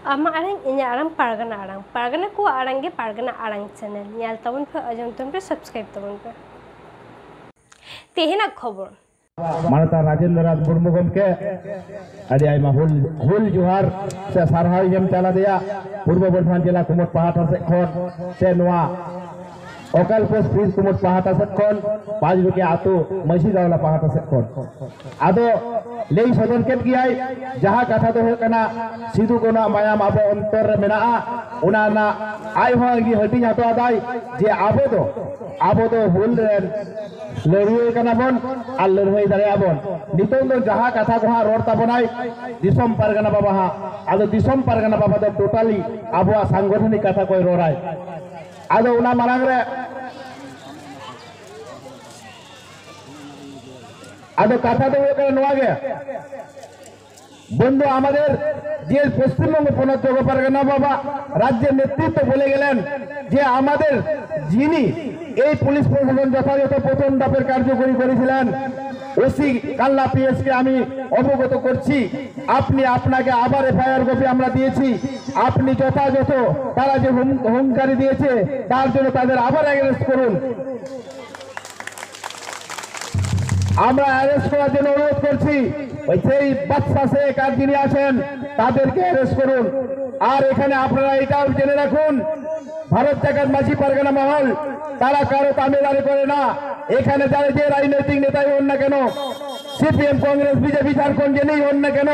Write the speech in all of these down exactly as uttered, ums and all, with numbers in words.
ᱟᱢᱟᱜ ᱟᱲᱟᱝ, ᱤᱧᱟᱹᱜ ᱟᱲᱟᱝ, ᱯᱟᱨᱜᱟᱱᱟ ᱟᱲᱟᱝ᱾ ᱯᱟᱨᱜᱟᱱᱟ ᱠᱚᱣᱟᱜ ᱟᱲᱟᱝ ᱜᱮ ᱯᱟᱨᱜᱟᱱᱟ ᱟᱲᱟᱝ ᱪᱮᱱᱮᱞ᱾ ᱧᱮᱞ ᱛᱟᱵᱚᱱ ᱯᱮ, ᱟᱸᱡᱚᱢ ᱛᱟᱵᱚᱱ ᱯᱮ, ᱥᱟᱵᱥᱠᱨᱟᱭᱤᱵ ᱛᱟᱵᱚᱱ ᱯᱮ᱾ ᱛᱮᱦᱮᱧᱟᱜ ᱠᱷᱚᱵᱚᱨ᱾ ᱢᱟᱱᱚᱛᱟᱱ ᱨᱟᱡᱮᱱᱫᱨᱚ ᱱᱟᱛᱷ ᱢᱩᱨᱢᱩ ᱜᱚᱢᱠᱮ, ᱟᱹᱰᱤ ᱟᱭᱢᱟ ᱦᱩᱞ, ᱦᱩᱞ ᱡᱚᱦᱟᱨ ᱥᱮ ᱥᱟᱨᱦᱟᱣ ᱤᱧ ᱮᱢ ᱪᱟᱞ ᱟᱫᱮᱭᱟ ᱯᱩᱨᱵᱚ ᱵᱚᱨᱫᱷᱚᱢᱟᱱ ᱡᱮᱞᱟ ᱠᱩᱢᱩᱴ ᱯᱟᱦᱴᱟ ᱥᱮᱫ ᱠᱷᱚᱱ, ᱥᱮ ᱱᱚᱣᱟ ᱚᱠᱟᱞᱯᱳᱥ ᱯᱷᱤᱨ ᱠᱩᱢᱩᱴ ᱯᱟᱦᱴᱟ ᱥᱮᱫ ᱠᱷᱚᱱ, ᱯᱟᱸᱪ ᱨᱩᱠᱤᱭᱟ ᱟᱹᱛᱩ ᱢᱟᱹᱡᱷᱤ ᱜᱟᱶᱞᱟ ᱯᱟᱦᱴᱟ ᱥᱮᱫ ᱠᱷᱚᱱ᱾ ᱟᱫᱚ ᱞᱟᱹᱭ ᱥᱚᱫᱚᱨ ᱠᱮᱫ ᱜᱮᱭᱟᱭ, ᱡᱟᱦᱟᱸ ᱠᱟᱛᱷᱟ ᱫᱚ ᱦᱩᱭᱩᱜ ᱠᱟᱱᱟ, ᱥᱤᱫᱩ ᱠᱟᱹᱱᱩᱣᱟᱜ ᱢᱟᱭᱟᱢ ᱟᱵᱚ ᱚᱱᱛᱚᱨ ᱨᱮ ᱢᱮᱱᱟᱜᱼᱟ, ᱚᱱᱟ ᱨᱮᱱᱟᱜ ᱟᱡ ᱦᱚᱸ ᱟᱹᱜᱤ ᱦᱟᱹᱴᱤᱧ ᱦᱚᱴᱚ ᱟᱫᱟᱭ ᱡᱮ ᱟᱵᱚ ᱫᱚ, ᱟᱵᱚ ᱫᱚ ᱦᱩᱞ ᱨᱮᱱ ᱞᱟᱹᱲᱦᱟᱹᱭ ᱠᱟᱱᱟ ᱵᱚᱱ ᱟᱨ ᱞᱟᱹᱲᱦᱟᱹᱭ ᱫᱟᱲᱮᱭᱟᱜᱼᱟ ᱵᱚᱱ᱾ ᱱᱤᱛᱚᱝ ᱫᱚ ᱡᱟᱦᱟᱸ ᱠᱟᱛᱷᱟ ᱠᱚ ᱦᱟᱸᱜ ᱨᱚᱲ ᱛᱟᱵᱚᱱᱟᱭ ᱫᱤᱥᱚᱢ ᱯᱟᱨᱜᱟᱱᱟ ᱵᱟᱵᱟ ᱦᱟᱸᱜ, ᱟᱫᱚ ᱫᱤᱥᱚᱢ ᱯᱟᱨᱜᱟᱱᱟ ᱵᱟᱵᱟ ᱫᱚ ᱴᱳᱴᱟᱞᱤ ᱟᱵᱚᱣᱟᱜ ᱥᱟᱝᱜᱚᱴᱷᱚᱱᱤᱠ ᱠᱟᱛᱷᱟ ᱠᱚᱭ ᱨᱚᱲᱟᱭ᱾ ᱟᱫᱚ ᱚᱱᱟ ᱢᱟᱲᱟᱝ ᱨᱮ ᱟᱫᱚ ᱠᱟᱛᱷᱟ ᱫᱚ ᱦᱩᱭᱩᱜ ᱠᱟᱱᱟ ᱱᱚᱣᱟ ᱜᱮ, বন্ধু, আমাদের যে পশ্চিমবঙ্গ পনতযোগ্য পরগনা বাবা রাজ্যের নেতৃত্ব বলে গেলেন যে আমাদের যিনি এই পুলিশ প্রশাসন যথাযথ প্রথম ধাপের কার্যকরী করেছিলেন, ওসি কাল্লা পিএসকে আমি অবগত করছি, আপনি, আপনাকে আবার এফআইআর কপি আমরা দিয়েছি, আপনি যথাযথ তারা যে হুম- হুঙ্কারি দিয়েছে তার জন্য তাদের আবার অ্যারেস্ট করুন। আমরা অ্যারেস্ট করার জন্য অনুরোধ করছি, ওই সেই বাদশা শেখ আর যিনি আছেন তাদেরকে অ্যারেস্ট করুন। আর এখানে আপনারা এটাও জেনে রাখুন, ভারত জাকাত মাঝি পারগানা মহল তারা কারো দাবিদারি করে না। এখানে যারা যে রাজনৈতিক নেতাই হন না কেন, সিপিএম, কংগ্রেস, বিজেপি, ঝাড়খণ্ড যেনেই হন না কেন,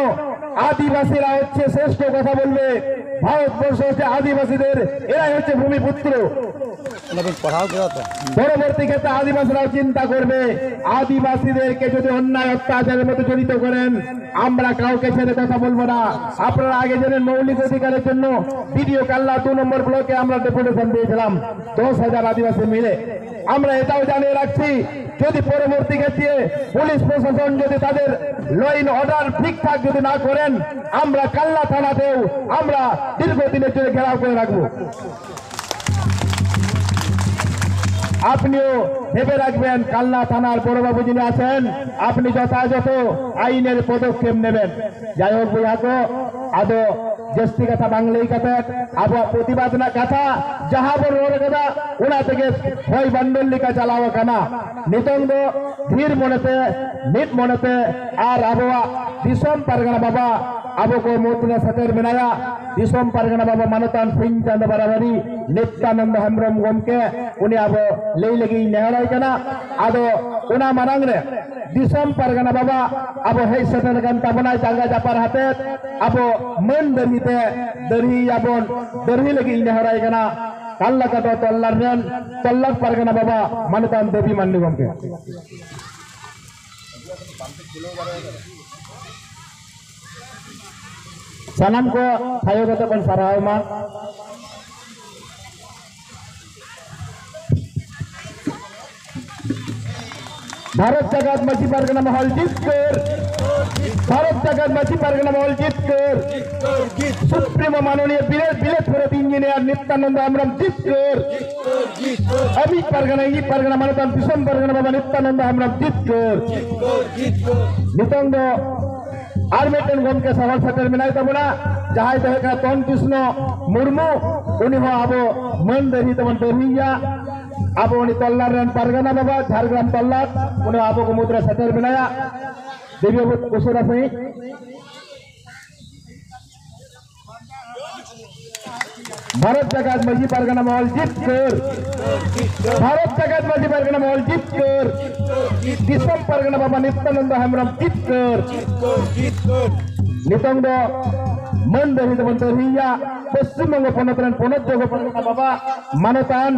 আদিবাসীরা হচ্ছে শ্রেষ্ঠ কথা বলবে। ভারতবর্ষ হচ্ছে আদিবাসীদের, এরাই হচ্ছে ভূমিপুত্র। পরবর্তী ক্ষেত্রে আদিবাসীরাও চিন্তা করবে। আদিবাসীদেরকে যদি অন্যায় অত্যাচারের মধ্যে জড়িত করেন, আমরা কাউকে ছেড়ে কথা বলবো না। আপনারা আগে জানেন, মৌলিক অধিকারের জন্য বিডিও কাল্লা দু নম্বর ব্লকে আমরা ডেপুটেশন দিয়েছিলাম, দশ হাজার আদিবাসী মিলে। আমরা এটাও জানিয়ে রাখছি, যদি পরবর্তী ক্ষেত্রে পুলিশ প্রশাসন যদি তাদের ল অ্যান্ড অর্ডার ঠিকঠাক যদি না করেন, আমরা কাল্লা থানাতেও আমরা দীর্ঘদিনের জন্য ঘেরাও করে রাখবো। আপনিও ভেবে রাখবেন, কাল্লা থানার বড়বাবু যিনি আছেন, আপনি যথাযথ আইনের পদক্ষেপ নেবেন। ᱡᱟᱭᱦᱳᱠ ᱵᱚᱭᱦᱟ ᱠᱚ, ᱟᱫᱚ ᱡᱟᱹᱥᱛᱤ ᱠᱟᱛᱷᱟ ᱵᱟᱝ ᱞᱟᱹᱭ ᱠᱟᱛᱮ, ᱟᱵᱚᱣᱟᱜ ᱯᱨᱚᱛᱤᱵᱟᱫ ᱨᱮᱱᱟᱜ ᱠᱟᱛᱷᱟ ᱡᱟᱦᱟᱸ ᱵᱚᱱ ᱨᱚᱲ ᱠᱟᱫᱟ, ᱚᱱᱟ ᱛᱮᱜᱮ ᱦᱚᱭ ᱵᱟᱱᱰᱳᱞ ᱞᱮᱠᱟ ᱪᱟᱞᱟᱣ ᱟᱠᱟᱱᱟ᱾ ᱱᱤᱛᱚᱝ ᱫᱚ ᱫᱷᱤᱨ ᱢᱚᱱᱮᱛᱮ, ᱢᱤᱫ ᱢᱚᱱᱮᱛᱮ, ᱟᱨ ᱟᱵᱚᱣᱟᱜ ᱫᱤᱥᱚᱢ ᱯᱟᱨᱜᱟᱱᱟ ᱵᱟᱵᱟ ᱟᱵᱚ ᱠᱚ ᱢᱩᱫᱽᱨᱮ ᱥᱮᱴᱮᱨ ᱢᱮᱱᱟᱭᱟ᱾ ᱫᱤᱥᱚᱢ ᱯᱟᱨᱜᱟᱱᱟ ᱵᱟᱵᱟ ᱢᱟᱱᱚᱛᱟᱱ ᱥᱤᱧ ᱪᱟᱸᱫᱚ ᱵᱟᱨᱟᱵᱟᱨᱤ ᱱᱤᱛᱭᱟᱱᱚᱱᱫᱚ ᱦᱮᱢᱵᱨᱚᱢ ᱜᱚᱢᱠᱮ, ᱩᱱᱤ ᱟᱵᱚ ᱞᱟᱹᱭ ᱞᱟᱹᱜᱤᱫ ᱤᱧ ᱱᱮᱦᱚᱨᱟᱭ ᱠᱟᱱᱟ᱾ ᱟᱫᱚ ᱚᱱᱟ ᱢᱟᱲᱟᱝ ᱨᱮ ᱫᱤᱥᱚᱢ ᱯᱟᱨᱜᱟᱱᱟ ᱵᱟᱵᱟ ᱟᱵᱚ ᱦᱮᱡ ᱥᱮᱴᱮᱨ ᱟᱠᱟᱱ ᱛᱟᱵᱚᱱᱟᱭ, ᱡᱟᱸᱜᱟ ᱡᱟᱯᱟᱨ ᱦᱟᱛᱮᱫ ᱟᱵᱚ ᱢᱟᱹᱱ ᱫᱟᱹᱨᱦᱤ ᱛᱮ ᱫᱟᱹᱨᱦᱤᱭᱟᱵᱚᱱ, ᱫᱟᱹᱨᱦᱤ ᱞᱟᱹᱜᱤᱫ ᱤᱧ ᱱᱮᱦᱚᱨᱟᱭ ᱠᱟᱱᱟ᱾ ᱠᱟᱞᱞᱟᱠᱟᱴᱟ ᱛᱚᱞᱞᱟᱴ ᱨᱮᱱ ᱛᱚᱞᱞᱟᱴ ᱯᱟᱨᱜᱟᱱᱟ ᱵᱟᱵᱟ ᱢᱟᱱᱚᱛᱟᱱ ᱫᱮᱵᱤ ᱢᱟᱱᱰᱤ ᱜᱚᱢᱠᱮ᱾ ᱥᱟᱱᱟᱢ ᱠᱚ ᱛᱷᱟᱭᱚ ᱠᱟᱛᱮ ᱵᱚᱱ ᱥᱟᱨᱦᱟᱣ ᱢᱟ᱾ ᱵᱷᱟᱨᱚᱛ ᱡᱟᱠᱟᱛ ᱢᱟᱹᱡᱷᱤ ᱯᱟᱨᱜᱟᱱᱟ ᱢᱚᱦᱚᱞ ᱡᱤᱛᱠᱟᱹᱨ, ᱵᱷᱟᱨᱚᱛ ᱡᱟᱠᱟᱛ ᱢᱟᱹᱡᱷᱤ ᱯᱟᱨᱜᱟᱱᱟ ᱢᱚᱦᱚᱞ ᱡᱤᱛᱠᱟᱹᱨ, ᱥᱩᱯᱨᱤᱢᱳ ᱢᱟᱱᱚᱱᱤᱭᱚ ᱵᱤᱞᱮᱛ ᱵᱤᱞᱮᱛ ᱯᱷᱚᱨᱮᱥᱴ ᱤᱧᱡᱤᱱᱤᱭᱟᱨ ᱱᱤᱛᱭᱟᱱᱚᱱᱫᱚ ᱦᱮᱢᱵᱨᱚᱢ ᱡᱤᱛᱠᱟᱹᱨ, ᱟᱢᱤᱡ ᱯᱟᱨᱜᱟᱱᱟ, ᱤᱧᱤᱡ ᱯᱟᱨᱜᱟᱱᱟ ᱢᱟᱱᱚᱛᱟᱱ ᱫᱤᱥᱚᱢ ᱯᱟᱨᱜᱟᱱᱟ ᱵᱟᱵᱟ ᱱᱤᱛᱭᱟᱱᱚᱱᱫᱚ ᱦᱮᱢᱵᱨᱚᱢ ᱡᱤᱛᱠᱟᱹᱨ᱾ ᱱᱤᱛᱚᱝ ᱫᱚ ᱟᱨ ᱢᱤᱫᱴᱮᱱ ᱜᱚᱢᱠᱮ ᱥᱟᱦᱚᱨ ᱥᱮᱴᱮᱨ ᱢᱮᱱᱟᱭ ᱛᱟᱵᱚᱱᱟ, ᱡᱟᱦᱟᱸᱭ ᱫᱚ ᱦᱩᱭᱩᱜ ᱠᱟᱱᱟ ᱛᱚᱱ ᱠᱨᱤᱥᱱᱚ ᱢᱩᱨᱢᱩ᱾ ᱩᱱᱤ ᱦᱚᱸ ᱟᱵᱚ ᱢᱟᱹᱱ ᱫᱟᱹᱨᱦᱤ ᱛᱮᱵᱚᱱ ᱫᱟᱹᱨᱦᱤᱭᱟ᱾ ᱟᱵᱚ ᱩᱱᱤ ᱛᱚᱞᱞᱟᱴ ᱨᱮᱱ ᱯᱟᱨᱜᱟᱱᱟ ᱵᱟᱵᱟ, ᱡᱷᱟᱲᱜᱨᱟᱢ ᱛᱚᱞᱞᱟᱴ, ᱩᱱᱤ ᱦᱚᱸ ᱟᱵᱚ ᱠᱚ ᱢᱩᱫᱽᱨᱮ ᱥᱮᱴᱮᱨ ᱢᱮᱱᱟᱭᱟ᱾ ᱫᱮᱵᱤ ᱵᱟᱹᱵᱩ ᱩᱥᱟᱹᱨᱟ ᱥᱟᱺᱦᱤᱡ᱾ ᱵᱷᱟᱨᱚᱛ ᱡᱟᱠᱟᱛ ᱢᱟᱹᱡᱷᱤ ᱯᱟᱨᱜᱟᱱᱟ ᱢᱚᱦᱚᱞ ᱡᱤᱛᱠᱟᱹᱨ, ᱵᱷᱟᱨᱚᱛ ᱡᱟᱠᱟᱛ ᱢᱟᱹᱡᱷᱤ ᱯᱟᱨᱜᱟᱱᱟ ᱢᱚᱦᱚᱞ ᱡᱤᱛᱠᱟᱹᱨ, ᱫᱤᱥᱚᱢ ᱯᱟᱨᱜᱟᱱᱟ ᱵᱟᱵᱟ ᱱᱤᱛᱭᱟᱱᱚᱱᱫᱚ ᱦᱮᱢᱵᱨᱚᱢ ᱡᱤᱛᱠᱟᱹᱨ᱾ ᱱᱤᱛᱚᱝ ᱫᱚ ᱢᱟᱹᱱ ᱫᱟᱹᱲᱦᱤ ᱛᱮᱵᱚᱱ ᱫᱟᱹᱲᱦᱤᱭᱟ᱾ ᱯᱚᱥᱪᱤᱢ ᱵᱚᱝᱜᱚ ᱯᱚᱱᱚᱛ ᱨᱮᱱ ᱯᱚᱱᱚᱛ ᱡᱚᱜᱚ ᱯᱟᱨᱜᱟᱱᱟ ᱵᱟᱵᱟ ᱢᱟᱱᱚᱛᱟᱱ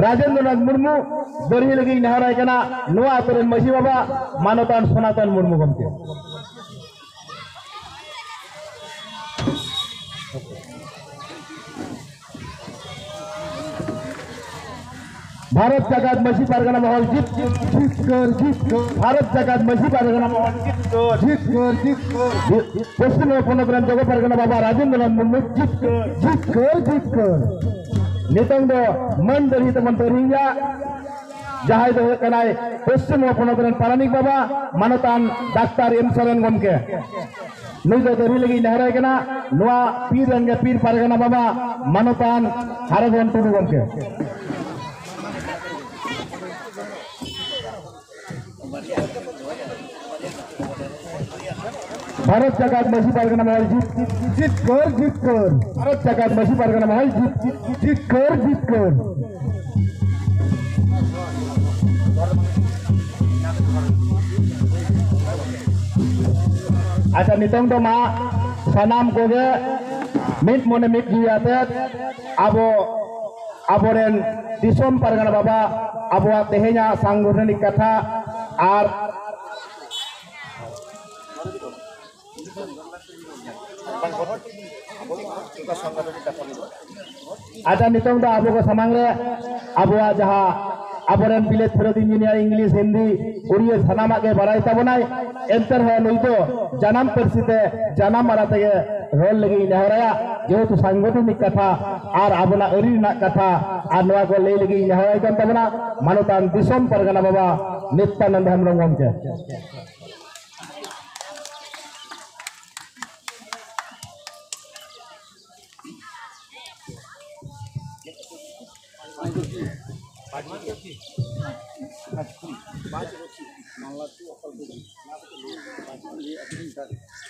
ᱨᱟᱡᱮᱱᱫᱨᱚᱱᱟᱛᱷ ᱢᱩᱨᱢᱩ ᱫᱟᱹᱲᱦᱤ ᱞᱟᱹᱜᱤᱫ ᱤᱧ ᱱᱮᱦᱚᱨᱟᱭ ᱠᱟᱱᱟ, ᱱᱚᱣᱟ ᱟᱛᱳ ᱨᱮᱱ ᱢᱟᱹᱡᱷᱤ ᱵᱟᱵᱟ ᱢᱟᱱᱚᱛᱟᱱ ᱥᱚᱱᱟᱛᱚᱱ ᱢᱩᱨᱢᱩ ᱜᱚᱢᱠᱮ᱾ ᱵᱷᱟᱨᱚᱛ ᱡᱟᱠᱟᱛ ᱢᱟᱹᱡᱷᱤ ᱯᱟᱨᱜᱟᱱᱟ ᱢᱚᱦᱚᱞ ᱡᱤᱛᱠᱟᱹᱨ, ᱡᱤᱛᱠᱟᱹᱨ, ᱡᱤᱛᱠᱟᱹᱨ᱾ ᱵᱷᱟᱨᱚᱛ ᱡᱟᱠᱟᱛ ᱢᱟᱹᱡᱷᱤ ᱯᱟᱨᱜᱟᱱᱟ ᱢᱚᱦᱚᱞ ᱡᱤᱛᱠᱟᱹᱨ, ᱡᱤᱛᱠᱟᱹᱨ, ᱡᱤᱛᱠᱟᱹᱨ᱾ ᱯᱚᱥᱪᱤᱢ ᱵᱚᱝᱜᱚ ᱯᱚᱱᱚᱛ ᱨᱮᱱ ᱡᱚᱜᱚ ᱯᱟᱨᱜᱟᱱᱟ ᱵᱟᱵᱟ ᱨᱟᱡᱮᱱᱫᱨᱚᱱᱟᱛᱷ ᱢᱩᱨᱢᱩ ᱡᱤᱛᱠᱟᱹᱨ, ᱡᱤᱛᱠᱟᱹᱨ, ᱡᱤᱛᱠᱟᱹᱨ᱾ ᱱᱤᱛᱚᱝ ᱫᱚ ᱢᱟᱹᱱ ᱫᱟᱹᱲᱦᱤ ᱛᱮᱵᱚᱱ ᱫᱟᱹᱲᱦᱤᱭᱟ, ᱡᱟᱦᱟᱸᱭ ᱫᱚ ᱦᱩᱭᱩᱜ ᱠᱟᱱᱟᱭ ᱯᱚᱥᱪᱤᱢ ᱵᱚᱝᱜᱚ ᱯᱚᱱᱚᱛ ᱨᱮᱱ ᱯᱟᱨᱟᱱᱤᱠ ᱵᱟᱵᱟ ᱢᱟᱱᱚᱛᱟᱱ ᱰᱟᱠᱛᱟᱨ ᱮᱢ ᱥᱚᱨᱮᱱ ᱜᱚᱢᱠᱮ᱾ ᱱᱩᱭ ᱫᱚ ᱫᱟᱹᱲᱦᱤ ᱞᱟᱹᱜᱤᱫ ᱱᱮᱦᱚᱨᱟᱭ ᱠᱟᱱᱟ, ᱱᱚᱣᱟ ᱯᱤᱲ ᱨᱮᱱ ᱜᱮ ᱯᱤᱲ ᱯᱟᱨᱜᱟᱱᱟ ᱵᱟᱵᱟ ᱢᱟᱱᱚᱛᱟᱱ ᱦᱟᱨᱟᱫᱷᱚᱱ ᱴᱩᱰᱩ ᱜᱚᱢᱠᱮ᱾ ᱵᱷᱟᱨᱚᱛ ᱡᱟᱠᱟᱛ ᱢᱟᱹᱡᱷᱤ ᱯᱟᱨᱜᱟᱱᱟ ᱢᱚᱦᱚᱞ ᱡᱤᱛ, ᱡᱤᱛᱠᱟᱹᱨ, ᱡᱤᱛᱠᱟᱹᱨ᱾ ᱵᱷᱟᱨᱚᱛ ᱡᱟᱠᱟᱛ ᱢᱟᱹᱡᱷᱤ ᱯᱟᱨᱜᱟᱱᱟ ᱢᱚᱦᱚᱞ ᱡᱤᱛ, ᱡᱤᱛᱠᱟᱹᱨ, ᱡᱤᱛᱠᱟᱹᱨ᱾ ᱟᱪᱪᱷᱟ, ᱱᱤᱛᱚᱝ ᱫᱚ ᱢᱟ ᱥᱟᱱᱟᱢ ᱠᱚᱜᱮ ᱢᱤᱫ ᱢᱚᱱᱮ ᱢᱤᱫ ᱡᱤᱣᱤ ᱟᱛᱮᱫ ᱟᱵᱚ ᱟᱵᱚᱨᱮᱱ ᱫᱤᱥᱚᱢ ᱯᱟᱨᱜᱟᱱᱟ ᱵᱟᱵᱟ ᱟᱵᱚᱣᱟᱜ ᱛᱮᱦᱮᱧᱟᱜ ᱥᱟᱝᱜᱚᱴᱷᱚᱱᱤᱠ ᱠᱟᱛᱷᱟ ᱟᱨ ᱟᱪᱪᱷᱟ, ᱱᱤᱛᱚᱝ ᱫᱚ ᱟᱵᱚ ᱠᱚ ᱥᱟᱢᱟᱝ ᱨᱮ ᱟᱵᱚᱣᱟᱜ ᱡᱟᱦᱟᱸ ᱟᱵᱚᱨᱮᱱ ᱵᱤᱞᱟᱹᱛ ᱯᱷᱮᱨᱚᱛ ᱤᱧᱡᱤᱱᱤᱭᱟᱨ, ᱤᱝᱞᱤᱥ, ᱦᱤᱱᱫᱤ, ᱩᱲᱤᱭᱟᱹ ᱥᱟᱱᱟᱢᱟᱜ ᱜᱮ ᱵᱟᱲᱟᱭ ᱛᱟᱵᱚᱱᱟᱭ᱾ ᱮᱱᱛᱮ ᱨᱮᱦᱚᱸ ᱱᱩᱭ ᱫᱚ ᱡᱟᱱᱟᱢ ᱯᱟᱹᱨᱥᱤ ᱛᱮ ᱡᱟᱱᱟᱢ ᱟᱲᱟᱝ ᱛᱮᱜᱮ ᱨᱚᱲ ᱞᱟᱹᱜᱤᱫ ᱤᱧ ᱱᱮᱦᱚᱨᱟᱭᱟ, ᱡᱮᱦᱮᱛᱩ ᱥᱟᱝᱜᱚᱴᱷᱚᱱᱤᱠ ᱠᱟᱛᱷᱟ ᱟᱨ ᱟᱵᱚᱱᱟᱜ ᱟᱹᱨᱤ ᱨᱮᱱᱟᱜ ᱠᱟᱛᱷᱟ ᱟᱨ ᱱᱚᱣᱟ ᱠᱚ ᱞᱟᱹᱭ ᱞᱟᱹᱜᱤᱫ ᱤᱧ ᱱᱮᱦᱚᱨᱟᱭ ᱠᱟᱱ ᱛᱟᱵᱚᱱᱟ ᱢᱟᱱᱚᱛᱟᱱ ᱫᱤᱥᱚᱢ ᱯᱟᱨᱜᱟᱱᱟ ᱵᱟᱵᱟ ᱱᱤᱛᱭᱟᱱᱚᱱᱫ ᱦᱮᱢᱵᱨᱚᱢ ᱜᱚᱢᱠᱮ᱾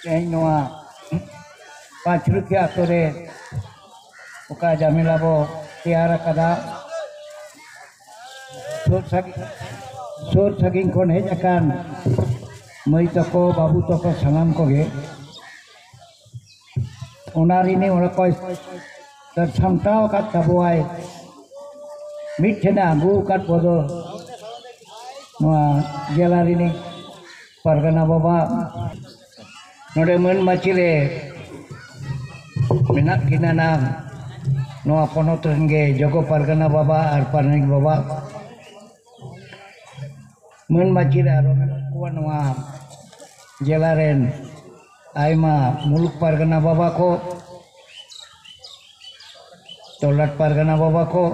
ᱛᱮᱦᱮᱧ ᱱᱚᱣᱟ ᱯᱟᱸᱪᱨᱩᱠᱷᱤᱭᱟᱹ ᱟᱛᱳ ᱨᱮ ᱚᱠᱟ ᱡᱟᱢᱮᱞᱟ ᱵᱚ ᱛᱮᱭᱟᱨ ᱟᱠᱟᱫᱟ, ᱥᱩᱨ ᱥᱟᱺᱜᱤᱧ, ᱥᱩᱨ ᱥᱟᱺᱜᱤᱧ ᱠᱷᱚᱱ ᱦᱮᱡ ᱟᱠᱟᱱ ᱢᱟᱹᱭ ᱛᱟᱠᱚ, ᱵᱟᱹᱵᱩ ᱛᱟᱠᱚ, ᱥᱟᱱᱟᱢ ᱠᱚᱜᱮ ᱚᱱᱟ ᱨᱤᱱᱤᱡ ᱚᱸᱰᱮ ᱠᱚᱭ ᱥᱟᱢᱴᱟᱣ ᱟᱠᱟᱫ ᱛᱟᱵᱚᱣᱟᱭ, ᱢᱤᱫ ᱴᱷᱮᱱᱮ ᱟᱹᱜᱩ ᱟᱠᱟᱫ ᱵᱚ ᱫᱚ ᱱᱚᱣᱟ ᱡᱮᱞᱟ ᱨᱤᱱᱤᱡ ᱯᱟᱨᱜᱟᱱᱟ ᱵᱟᱵᱟ᱾ ᱱᱚᱰᱮ ᱢᱟᱹᱱ ᱢᱟᱹᱪᱤ ᱨᱮ ᱢᱮᱱᱟᱜ ᱠᱤᱱᱟ ᱱᱟᱝ ᱱᱚᱣᱟ ᱯᱚᱱᱚᱛ ᱨᱮᱱ ᱜᱮ ᱡᱚᱜᱚ ᱯᱟᱨᱜᱟᱱᱟ ᱵᱟᱵᱟ ᱟᱨ ᱯᱟᱨᱟᱱᱤᱠ ᱵᱟᱵᱟ᱾ ᱢᱟᱹᱱ ᱢᱟᱹᱪᱤ ᱨᱮ ᱟᱨᱚ ᱢᱮᱱᱟᱜ ᱠᱚᱣᱟ ᱱᱚᱣᱟ ᱡᱮᱞᱟ ᱨᱮᱱ ᱟᱭᱢᱟ ᱢᱩᱞᱩᱠ ᱯᱟᱨᱜᱟᱱᱟ ᱵᱟᱵᱟ ᱠᱚ, ᱛᱚᱞᱟᱴ ᱯᱟᱨᱜᱟᱱᱟ ᱵᱟᱵᱟ ᱠᱚ,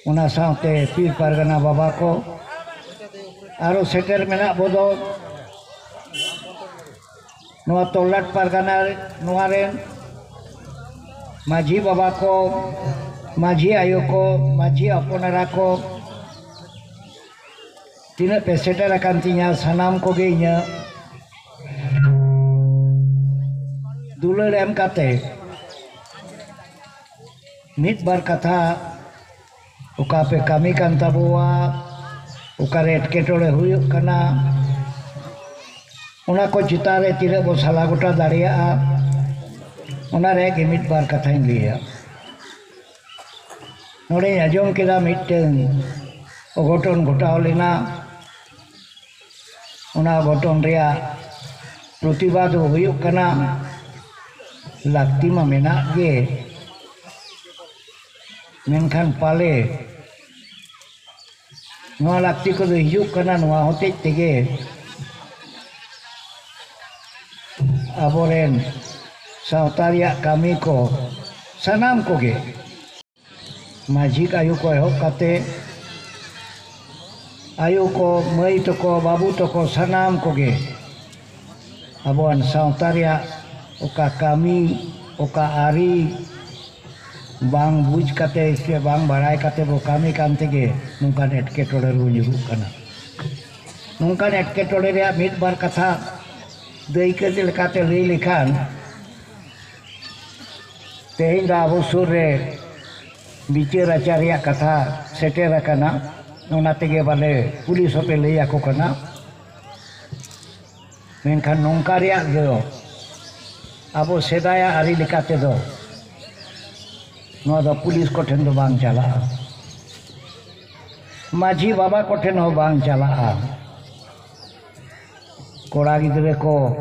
ᱚᱱᱟ ᱥᱟᱶᱛᱮ ᱯᱤᱲ ᱯᱟᱨᱜᱟᱱᱟ ᱵᱟᱵᱟ ᱠᱚ, ᱟᱨᱚ ᱥᱮᱴᱮᱨ ᱢᱮᱱᱟᱜ ᱵᱚ ᱫᱚ ᱱᱚᱣᱟ ᱛᱚᱞᱟᱴ ᱯᱟᱨᱜᱟᱱᱟ ᱱᱚᱣᱟ ᱨᱮᱱ ᱢᱟᱹᱡᱷᱤ ᱵᱟᱵᱟ ᱠᱚ, ᱢᱟᱹᱡᱷᱤ ᱟᱭᱳ ᱠᱚ, ᱢᱟᱹᱡᱷᱤ ᱦᱚᱯᱚᱱ ᱮᱨᱟ ᱠᱚ, ᱛᱤᱱᱟᱹᱜ ᱯᱮ ᱥᱮᱴᱮᱨ ᱟᱠᱟᱱ ᱛᱤᱧᱟ, ᱥᱟᱱᱟᱢ ᱠᱚᱜᱮ ᱤᱧᱟᱹᱜ ᱫᱩᱞᱟᱹᱲ ᱮᱢ ᱠᱟᱛᱮ ᱢᱤᱫ ᱵᱟᱨ ᱠᱟᱛᱷᱟ, ᱚᱠᱟ ᱯᱮ ᱠᱟᱹᱢᱤ ᱠᱟᱱ ᱛᱟᱵᱚᱣᱟ, ᱚᱠᱟᱨᱮ ᱮᱴᱠᱮᱴᱚᱬᱮ ᱦᱩᱭᱩᱜ ᱠᱟᱱᱟ, ᱚᱱᱟ ᱠᱚ ᱪᱮᱛᱟᱱ ᱨᱮ ᱛᱤᱱᱟᱹᱜ ᱵᱚ ᱥᱟᱞᱟ ᱜᱚᱴᱟ ᱫᱟᱲᱮᱭᱟᱜᱼᱟ, ᱚᱱᱟ ᱨᱮᱭᱟᱜ ᱜᱮ ᱢᱤᱫ ᱵᱟᱨ ᱠᱟᱛᱷᱟᱧ ᱞᱟᱹᱭᱟ᱾ ᱱᱚᱰᱮᱧ ᱟᱸᱡᱚᱢ ᱠᱮᱫᱟ ᱢᱤᱫᱴᱟᱹᱝ ᱚᱜᱷᱚᱴᱚᱱ ᱜᱷᱚᱴᱟᱣ ᱞᱮᱱᱟ᱾ ᱚᱱᱟ ᱚᱜᱷᱚᱴᱚᱱ ᱨᱮᱭᱟᱜ ᱯᱨᱚᱛᱤᱵᱟᱫ ᱦᱚᱸ ᱦᱩᱭᱩᱜ ᱠᱟᱱᱟ, ᱞᱟᱹᱠᱛᱤ ᱢᱟ ᱢᱮᱱᱟᱜ ᱜᱮ, ᱢᱮᱱᱠᱷᱟᱱ ᱯᱟᱞᱮ ᱱᱚᱣᱟ ᱞᱟᱹᱠᱛᱤ ᱠᱚᱫᱚ ᱦᱤᱡᱩᱜ ᱠᱟᱱᱟ ᱱᱚᱣᱟ ᱦᱚᱛᱮᱡ ᱛᱮᱜᱮ ᱟᱵᱚᱨᱮᱱ ᱥᱟᱶᱛᱟ ᱨᱮᱭᱟᱜ ᱠᱟᱹᱢᱤ ᱠᱚ ᱥᱟᱱᱟᱢ ᱠᱚᱜᱮ ᱢᱟᱹᱡᱷᱤ ᱟᱭᱳ ᱠᱚ ᱮᱦᱚᱵ ᱠᱟᱛᱮ ᱟᱭᱳ ᱠᱚ, ᱢᱟᱹᱭ ᱛᱟᱠᱚ, ᱵᱟᱹᱵᱩ ᱛᱟᱠᱚ ᱥᱟᱱᱟᱢ ᱠᱚᱜᱮ ᱟᱵᱚᱣᱟᱜ ᱥᱟᱶᱛᱟ ᱨᱮᱭᱟᱜ ᱚᱠᱟ ᱠᱟᱹᱢᱤ, ᱚᱠᱟ ᱟᱹᱨᱤ ᱵᱟᱝ ᱵᱩᱡᱽ ᱠᱟᱛᱮ ᱥᱮ ᱵᱟᱝ ᱵᱟᱲᱟᱭ ᱠᱟᱛᱮ ᱵᱚ ᱠᱟᱹᱢᱤ ᱠᱟᱱ ᱛᱮᱜᱮ ᱱᱚᱝᱠᱟᱱ ᱮᱴᱠᱮᱴᱚᱬᱮ ᱨᱮᱵᱚ ᱧᱩᱨᱩᱜ ᱠᱟᱱᱟ᱾ ᱱᱚᱝᱠᱟᱱ ᱮᱴᱠᱮᱴᱚᱬᱮ ᱨᱮᱭᱟᱜ ᱢᱤᱫ ᱵᱟᱨ ᱠᱟᱛᱷᱟ ᱫᱟᱹᱭᱠᱟᱹ ᱞᱮᱠᱟᱛᱮ ᱞᱟᱹᱭ ᱞᱮᱠᱷᱟᱱ, ᱛᱮᱦᱮᱧ ᱫᱚ ᱟᱵᱚ ᱥᱩᱨ ᱨᱮ ᱵᱤᱪᱟᱹᱨ ᱟᱪᱟᱨ ᱨᱮᱭᱟᱜ ᱠᱟᱛᱷᱟ ᱥᱮᱴᱮᱨ ᱟᱠᱟᱱᱟ, ᱚᱱᱟ ᱛᱮᱜᱮ ᱵᱟᱞᱮ ᱯᱩᱞᱤᱥ ᱦᱚᱸᱯᱮ ᱞᱟᱹᱭ ᱟᱠᱚ ᱠᱟᱱᱟ᱾ ᱢᱮᱱᱠᱷᱟᱱ ᱱᱚᱝᱠᱟ ᱨᱮᱭᱟᱜ ᱫᱚ ᱟᱵᱚ ᱥᱮᱫᱟᱭᱟᱜ ᱟᱹᱨᱤ ᱞᱮᱠᱟ ᱛᱮᱫᱚ ᱱᱚᱣᱟ ᱫᱚ ᱯᱩᱞᱤᱥ ᱠᱚᱴᱷᱮᱱ ᱫᱚ ᱵᱟᱝ ᱪᱟᱞᱟᱜᱼᱟ, ᱢᱟᱹᱡᱷᱤ ᱵᱟᱵᱟ ᱠᱚᱴᱷᱮᱱ ᱦᱚᱸ ᱵᱟᱝ ᱪᱟᱞᱟᱜᱼᱟ᱾ ᱠᱚᱲᱟ ᱜᱤᱫᱽᱨᱟᱹ ᱠᱚ,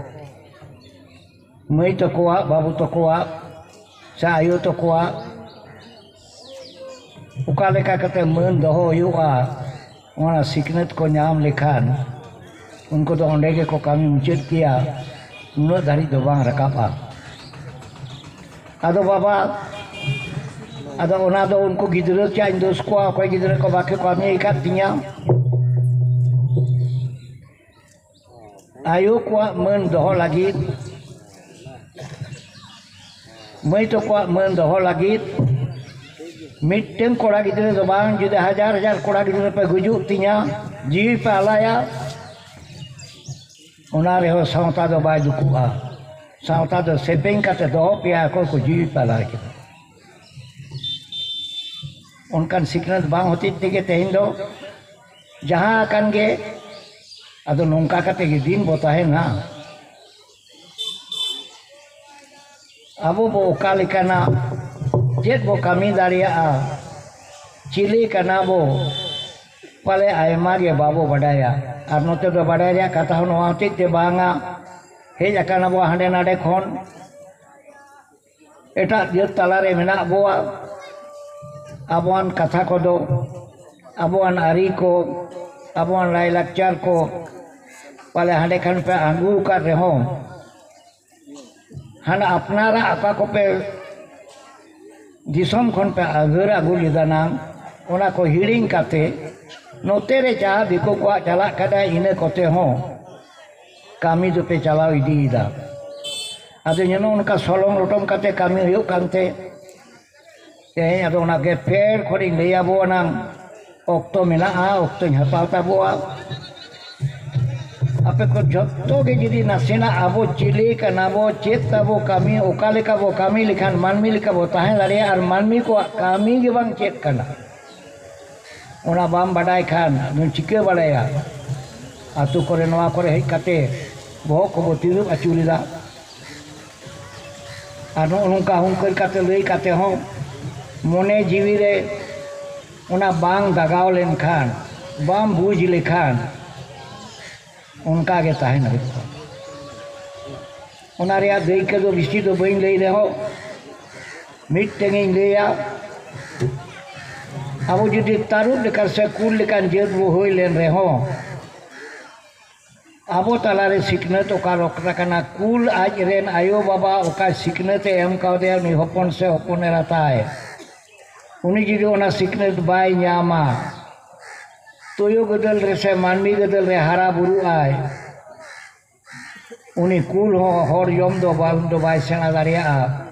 ᱢᱟᱹᱭ ᱛᱟᱠᱚᱣᱟᱜ, ᱵᱟᱹᱵᱩ ᱛᱟᱠᱚᱣᱟᱜ ᱥᱮ ᱟᱭᱳ ᱛᱟᱠᱚᱣᱟᱜ ᱚᱠᱟ ᱞᱮᱠᱟ ᱠᱟᱛᱮ ᱢᱟᱹᱱ ᱫᱚᱦᱚ ᱦᱩᱭᱩᱜᱼᱟ, ᱚᱱᱟ ᱥᱤᱠᱷᱱᱟᱹᱛ ᱠᱚ ᱧᱟᱢ ᱞᱮᱠᱷᱟᱱ ᱩᱱᱠᱩ ᱫᱚ ᱚᱸᱰᱮ ᱜᱮᱠᱚ ᱠᱟᱹᱢᱤ ᱢᱩᱪᱟᱹᱫ ᱠᱮᱭᱟ, ᱩᱱᱟᱹᱜ ᱫᱷᱟᱹᱨᱤᱡ ᱫᱚ ᱵᱟᱝ ᱨᱟᱠᱟᱵᱼᱟ᱾ ᱟᱫᱚ ᱵᱟᱵᱟ, ᱟᱫᱚ ᱚᱱᱟ ᱫᱚ ᱩᱱᱠᱩ ᱜᱤᱫᱽᱨᱟᱹ ᱪᱮᱫ ᱤᱧ ᱫᱳᱥ ᱠᱚᱣᱟ, ᱚᱠᱚᱭ ᱜᱤᱫᱽᱨᱟᱹ ᱠᱚ ᱵᱟᱠᱚ ᱠᱟᱹᱢᱤ ᱟᱠᱟᱫ ᱛᱤᱧᱟ? ᱟᱭᱳ ᱠᱚᱣᱟᱜ ᱢᱟᱹᱱ ᱫᱚᱦᱚ ᱞᱟᱹᱜᱤᱫ, ᱢᱟᱹᱭ ᱛᱟᱠᱚᱣᱟᱜ ᱢᱟᱹᱱ ᱫᱚᱦᱚ ᱞᱟᱹᱜᱤᱫ ᱢᱤᱫᱴᱟᱝ ᱠᱚᱲᱟ ᱜᱤᱫᱽᱨᱟᱹ ᱫᱚ ᱵᱟᱝ, ᱡᱩᱫᱤ ᱦᱟᱡᱟᱨ ᱦᱟᱡᱟᱨ ᱠᱚᱲᱟ ᱜᱤᱫᱽᱨᱟᱹ ᱯᱮ ᱜᱩᱡᱩᱜ ᱛᱤᱧᱟ, ᱡᱤᱣᱤ ᱯᱮ ᱟᱞᱟᱭᱟ, ᱚᱱᱟ ᱨᱮᱦᱚᱸ ᱥᱟᱶᱛᱟ ᱫᱚ ᱵᱟᱭ ᱫᱩᱠᱩᱜᱼᱟ᱾ ᱥᱟᱶᱛᱟ ᱫᱚ ᱥᱮᱯᱮᱧ ᱠᱟᱛᱮ ᱫᱚᱦᱚ ᱯᱮᱭᱟ, ᱚᱠᱚᱭ ᱠᱚ ᱡᱤᱣᱤ ᱯᱮ ᱟᱞᱟᱭ ᱠᱮᱫᱟ᱾ ᱚᱱᱠᱟᱱ ᱥᱤᱠᱷᱱᱟᱹᱛ ᱵᱟᱝ ᱦᱚᱛᱮᱡ ᱛᱮᱜᱮ ᱛᱮᱦᱮᱧ ᱫᱚ ᱡᱟᱦᱟᱸ ᱟᱠᱟᱱ ᱜᱮ, ᱟᱫᱚ ᱱᱚᱝᱠᱟ ᱠᱟᱛᱮ ᱜᱮ ᱫᱤᱱ ᱵᱚ ᱛᱟᱦᱮᱱᱟ᱾ ᱟᱵᱚ ᱵᱚ ᱚᱠᱟ ᱞᱮᱠᱟᱱᱟᱜ ᱪᱮᱫ ᱵᱚ ᱠᱟᱹᱢᱤ ᱫᱟᱲᱮᱭᱟᱜᱼᱟ, ᱪᱤᱞᱤ ᱠᱟᱱᱟ ᱵᱚ, ᱯᱟᱞᱮ ᱟᱭᱢᱟ ᱜᱮ ᱵᱟᱵᱚ ᱵᱟᱰᱟᱭᱟ᱾ ᱟᱨ ᱱᱚᱛᱮ ᱫᱚ ᱵᱟᱰᱟᱭ ᱨᱮᱭᱟᱜ ᱠᱟᱛᱷᱟ ᱦᱚᱸ ᱱᱚᱣᱟ ᱦᱚᱛᱮᱡ ᱛᱮ ᱵᱟᱝᱟ, ᱦᱮᱡ ᱟᱠᱟᱱᱟ ᱵᱚ ᱦᱟᱸᱰᱮ ᱱᱟᱰᱮ ᱠᱷᱚᱱ, ᱮᱴᱟᱜ ᱡᱟᱹᱛ ᱛᱟᱞᱟᱨᱮ ᱢᱮᱱᱟᱜ ᱵᱚᱣᱟ᱾ ᱟᱵᱚᱣᱟᱱ ᱠᱟᱛᱷᱟ ᱠᱚᱫᱚ, ᱟᱵᱚᱣᱟᱱ ᱟᱹᱨᱤ ᱠᱚ, ᱟᱵᱚᱣᱟᱱ ᱞᱟᱭᱼᱞᱟᱠᱪᱟᱨ ᱠᱚ ᱯᱟᱞᱮ ᱦᱟᱸᱰᱮ ᱠᱷᱟᱱ ᱯᱮ ᱟᱹᱜᱩ ᱟᱠᱟᱫ ᱨᱮᱦᱚᱸ, ᱦᱟᱱᱟ ᱟᱯᱱᱟᱨᱟᱜ ᱚᱠᱟ ᱠᱚᱯᱮ ᱫᱤᱥᱚᱢ ᱠᱷᱚᱱ ᱯᱮ ᱟᱹᱜᱟᱹᱨ ᱟᱹᱜᱩ ᱞᱮᱫᱟ ᱱᱟᱝ, ᱚᱱᱟ ᱠᱚ ᱦᱤᱲᱤᱧ ᱠᱟᱛᱮ ᱱᱚᱛᱮ ᱨᱮ ᱡᱟᱦᱟᱸ ᱫᱤᱠᱩ ᱠᱚᱣᱟᱜ ᱪᱟᱞᱟᱜ ᱠᱟᱱᱟ, ᱤᱱᱟᱹ ᱠᱚᱛᱮ ᱦᱚᱸ ᱠᱟᱹᱢᱤ ᱫᱚᱯᱮ ᱪᱟᱞᱟᱣ ᱤᱫᱤᱭᱮᱫᱟ᱾ ᱟᱫᱚ ᱱᱚᱜᱼᱚ ᱱᱚᱝᱠᱟ ᱥᱚᱞᱚᱝ ᱞᱚᱴᱚᱢ ᱠᱟᱛᱮ ᱠᱟᱹᱢᱤ ᱦᱩᱭᱩᱜ ᱠᱟᱱᱛᱮ, ᱛᱮᱦᱮᱧ ᱟᱫᱚ ᱚᱱᱟ ᱜᱮ ᱯᱷᱮᱰ ᱠᱷᱚᱱᱤᱧ ᱞᱟᱹᱭ ᱟᱵᱚ ᱟᱱᱟᱝ, ᱚᱠᱛᱚ ᱢᱮᱱᱟᱜᱼᱟ, ᱚᱠᱛᱚᱧ ᱦᱟᱛᱟᱣ ᱛᱟᱵᱚᱣᱟ᱾ ᱟᱯᱮ ᱠᱚ ᱡᱷᱚᱛᱚ ᱜᱮ ᱡᱩᱫᱤ ᱱᱟᱥᱮᱱᱟᱜ ᱟᱵᱚ ᱪᱤᱞᱤ ᱠᱟᱱᱟ ᱵᱚ, ᱪᱮᱫ ᱛᱟᱵᱚ ᱠᱟᱹᱢᱤ, ᱚᱠᱟ ᱞᱮᱠᱟ ᱵᱚ ᱠᱟᱹᱢᱤ ᱞᱮᱠᱷᱟᱱ ᱢᱟᱹᱱᱢᱤ ᱞᱮᱠᱟ ᱵᱚ ᱛᱟᱦᱮᱸ ᱫᱟᱲᱮᱭᱟᱜᱼᱟ, ᱟᱨ ᱢᱟᱹᱱᱢᱤ ᱠᱚᱣᱟᱜ ᱠᱟᱹᱢᱤ ᱜᱮ ᱵᱟᱝ ᱪᱮᱫ ᱠᱟᱱᱟ, ᱚᱱᱟ ᱵᱟᱢ ᱵᱟᱰᱟᱭ ᱠᱷᱟᱱ ᱟᱫᱚᱢ ᱪᱤᱠᱟᱹ ᱵᱟᱲᱟᱭᱟ? ᱟᱛᱳ ᱠᱚᱨᱮ, ᱱᱚᱣᱟ ᱠᱚᱨᱮ ᱦᱮᱡ ᱠᱟᱛᱮ ᱵᱚᱦᱚᱜ ᱠᱚᱵᱚ ᱛᱤᱨᱩᱵ ᱟᱹᱪᱩᱨᱮᱫᱟ᱾ ᱟᱨ ᱱᱚᱜᱼᱚ ᱱᱚᱝᱠᱟ ᱦᱩᱝᱠᱟᱹᱨ ᱠᱟᱛᱮ ᱞᱟᱹᱭ ᱠᱟᱛᱮ ᱦᱚᱸ ᱢᱚᱱᱮ ᱡᱤᱣᱤ ᱨᱮ ᱚᱱᱟ ᱵᱟᱝ ᱫᱟᱜᱟᱣ ᱞᱮᱱᱠᱷᱟᱱ, ᱵᱟᱢ ᱵᱩᱡᱽ ᱞᱮᱠᱷᱟᱱ, ᱚᱱᱠᱟ ᱜᱮ ᱛᱟᱦᱮᱱ ᱦᱩᱭᱩᱜᱼᱟ᱾ ᱚᱱᱟ ᱨᱮᱭᱟᱜ ᱫᱟᱹᱭᱠᱟᱹ ᱫᱚ ᱵᱮᱥᱤ ᱫᱚ ᱵᱟᱹᱧ ᱞᱟᱹᱭ ᱨᱮᱦᱚᱸ, ᱢᱤᱫᱴᱮᱱ ᱤᱧ ᱞᱟᱹᱭᱟ᱾ ᱟᱵᱚ ᱡᱩᱫᱤ ᱛᱟᱹᱨᱩᱵ ᱞᱮᱠᱟᱱ ᱥᱮ ᱠᱩᱞ ᱞᱮᱠᱟᱱ ᱡᱟᱹᱛ ᱵᱚ ᱦᱩᱭ ᱞᱮᱱ ᱨᱮᱦᱚᱸ, ᱟᱵᱚ ᱛᱟᱞᱟᱨᱮ ᱥᱤᱠᱷᱱᱟᱹᱛ ᱚᱠᱟ ᱨᱚᱠᱛᱟ ᱠᱟᱱᱟ, ᱠᱩᱞ ᱟᱡ ᱨᱮᱱ ᱟᱭᱳ ᱵᱟᱵᱟ ᱚᱠᱟ ᱥᱤᱠᱷᱱᱟᱹᱛ ᱮ ᱮᱢ ᱠᱟᱣᱫᱮᱭᱟ ᱩᱱᱤ ᱦᱚᱯᱚᱱ ᱥᱮ ᱦᱚᱯᱚᱱ ᱮᱨᱟ ᱛᱟᱭ, ᱩᱱᱤ ᱡᱩᱫᱤ ᱚᱱᱟ ᱥᱤᱠᱷᱱᱟᱹᱛ ᱵᱟᱭ ᱧᱟᱢᱟ, ᱛᱩᱭᱩ ᱜᱟᱹᱫᱟᱹᱞ ᱨᱮ ᱥᱮ ᱢᱟᱹᱱᱢᱤ ᱜᱟᱹᱫᱟᱹᱞ ᱨᱮ ᱦᱟᱨᱟ ᱵᱩᱨᱩᱜ ᱟᱭ, ᱩᱱᱤ ᱠᱩᱞ ᱦᱚᱸ ᱦᱚᱲ ᱡᱚᱢ ᱫᱚ ᱵᱟᱝ ᱫᱚ ᱵᱟᱭ ᱥᱮᱬᱟ ᱫᱟᱲᱮᱭᱟᱜᱼᱟ᱾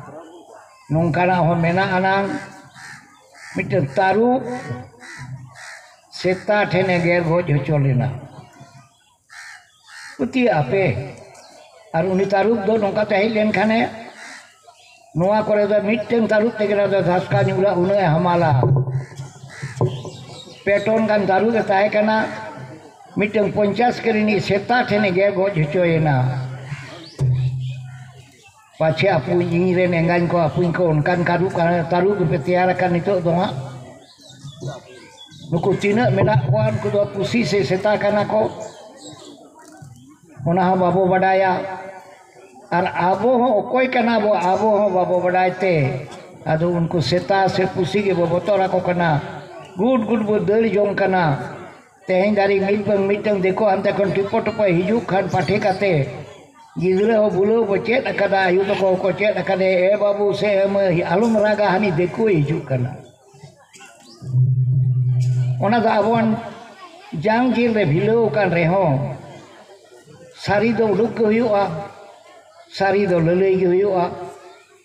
ᱱᱚᱝᱠᱟᱱᱟᱜ ᱦᱚᱸ ᱢᱮᱱᱟᱜ ᱟᱱᱟᱝ᱾ ᱢᱤᱫᱴᱮᱱ ᱛᱟᱹᱨᱩᱵ ᱥᱮᱛᱟ ᱴᱷᱮᱱᱮ ᱜᱮᱨ ᱜᱚᱡ ᱦᱚᱪᱚ ᱞᱮᱱᱟ᱾ ᱯᱟᱹᱛᱭᱟᱹᱜ ᱟᱯᱮ? ᱟᱨ ᱩᱱᱤ ᱛᱟᱹᱨᱩᱵ ᱫᱚ ᱱᱚᱝᱠᱟᱛᱮ ᱦᱮᱡ ᱞᱮᱱᱠᱷᱟᱱᱮ, ᱱᱚᱣᱟ ᱠᱚᱨᱮ ᱫᱚ ᱢᱤᱫᱴᱟᱝ ᱛᱟᱹᱨᱩᱵ ᱛᱮᱜᱮ ᱱᱚᱣᱟ ᱫᱚ ᱫᱷᱟᱥᱠᱟ ᱧᱩᱨᱟ, ᱩᱱᱟᱹᱜ ᱮ ᱦᱟᱢᱟᱞᱟ᱾ ᱯᱮ ᱴᱚᱱ ᱜᱟᱱ ᱛᱟᱹᱨᱩᱵ ᱮ ᱛᱟᱦᱮᱸ ᱠᱟᱱᱟ᱾ ᱢᱤᱫᱴᱟᱝ ᱯᱚᱧᱪᱟᱥ ᱠᱮᱡᱤ ᱨᱤᱱᱤᱡ ᱥᱮᱛᱟ ᱴᱷᱮᱱ ᱮ ᱜᱮᱨ ᱜᱚᱡ ᱦᱚᱪᱚᱭᱮᱱᱟ᱾ ᱯᱟᱪᱷᱮ ᱟᱯᱩᱧ, ᱤᱧ ᱨᱮᱱ ᱮᱸᱜᱟᱧ ᱠᱚ, ᱟᱯᱩᱧ ᱠᱚ ᱚᱱᱠᱟᱱ ᱛᱟᱹᱨᱩᱵ, ᱛᱟᱹᱨᱩᱵ ᱜᱮᱯᱮ ᱛᱮᱭᱟᱨ ᱟᱠᱟᱱ ᱱᱤᱛᱚᱜ ᱫᱚ ᱦᱟᱸᱜ᱾ ᱱᱩᱠᱩ ᱛᱤᱱᱟᱹᱜ ᱢᱮᱱᱟᱜ ᱠᱚᱣᱟ, ᱩᱱᱠᱩ ᱫᱚ ᱯᱩᱥᱤ ᱥᱮ ᱥᱮᱛᱟ ᱠᱟᱱᱟ ᱠᱚ, ᱚᱱᱟ ᱦᱚᱸ ᱵᱟᱵᱚ ᱵᱟᱰᱟᱭᱟ᱾ ᱟᱨ ᱟᱵᱚ ᱦᱚᱸ ᱚᱠᱚᱭ ᱠᱟᱱᱟ ᱵᱚ, ᱟᱵᱚ ᱦᱚᱸ ᱵᱟᱵᱚ ᱵᱟᱰᱟᱭ ᱛᱮ, ᱟᱫᱚ ᱩᱱᱠᱩ ᱥᱮᱛᱟ ᱥᱮ ᱯᱩᱥᱤ ᱜᱮᱵᱚ ᱵᱚᱛᱚᱨ ᱟᱠᱚ ᱠᱟᱱᱟ, ᱜᱩᱰ ᱜᱩᱰ ᱵᱚ ᱫᱟᱹᱲ ᱡᱚᱝ ᱠᱟᱱᱟ᱾ ᱛᱮᱦᱮᱧ ᱫᱷᱟᱹᱨᱤᱡ ᱢᱤᱫ ᱵᱟᱝ ᱢᱤᱫᱴᱟᱝ ᱫᱤᱠᱩ ᱦᱟᱱᱛᱮ ᱠᱷᱚᱱ ᱴᱤᱯᱚ ᱴᱚᱯᱚᱭ ᱦᱤᱡᱩᱜ ᱠᱷᱟᱱ ᱯᱟᱴᱷᱮ ᱠᱟᱛᱮ, ᱜᱤᱫᱽᱨᱟᱹ ᱦᱚᱸ ᱵᱩᱞᱟᱹᱣ ᱵᱚ ᱪᱮᱫ ᱟᱠᱟᱫᱟ, ᱟᱭᱳ ᱛᱟᱠᱚ ᱦᱚᱸᱠᱚ ᱪᱮᱫ ᱟᱠᱟᱫᱟ, "ᱮ ᱵᱟᱹᱵᱩ ᱥᱮ ᱮ ᱢᱟᱹᱭ, ᱟᱞᱚᱢ ᱨᱟᱜᱟ, ᱦᱟᱹᱱᱤ ᱫᱤᱠᱩᱭ ᱦᱤᱡᱩᱜ ᱠᱟᱱᱟ᱾" ᱚᱱᱟ ᱫᱚ ᱟᱵᱚᱣᱟᱜ ᱡᱟᱝ ᱡᱤᱞ ᱨᱮ ᱵᱷᱤᱞᱟᱹᱣ ᱟᱠᱟᱱ ᱨᱮᱦᱚᱸ, ᱥᱟᱹᱨᱤ ᱫᱚ ᱩᱰᱩᱠ ᱜᱮ ᱦᱩᱭᱩᱜᱼᱟ, ᱥᱟᱹᱨᱤ ᱫᱚ ᱞᱟᱹᱞᱟᱹᱭ ᱜᱮ ᱦᱩᱭᱩᱜᱼᱟ᱾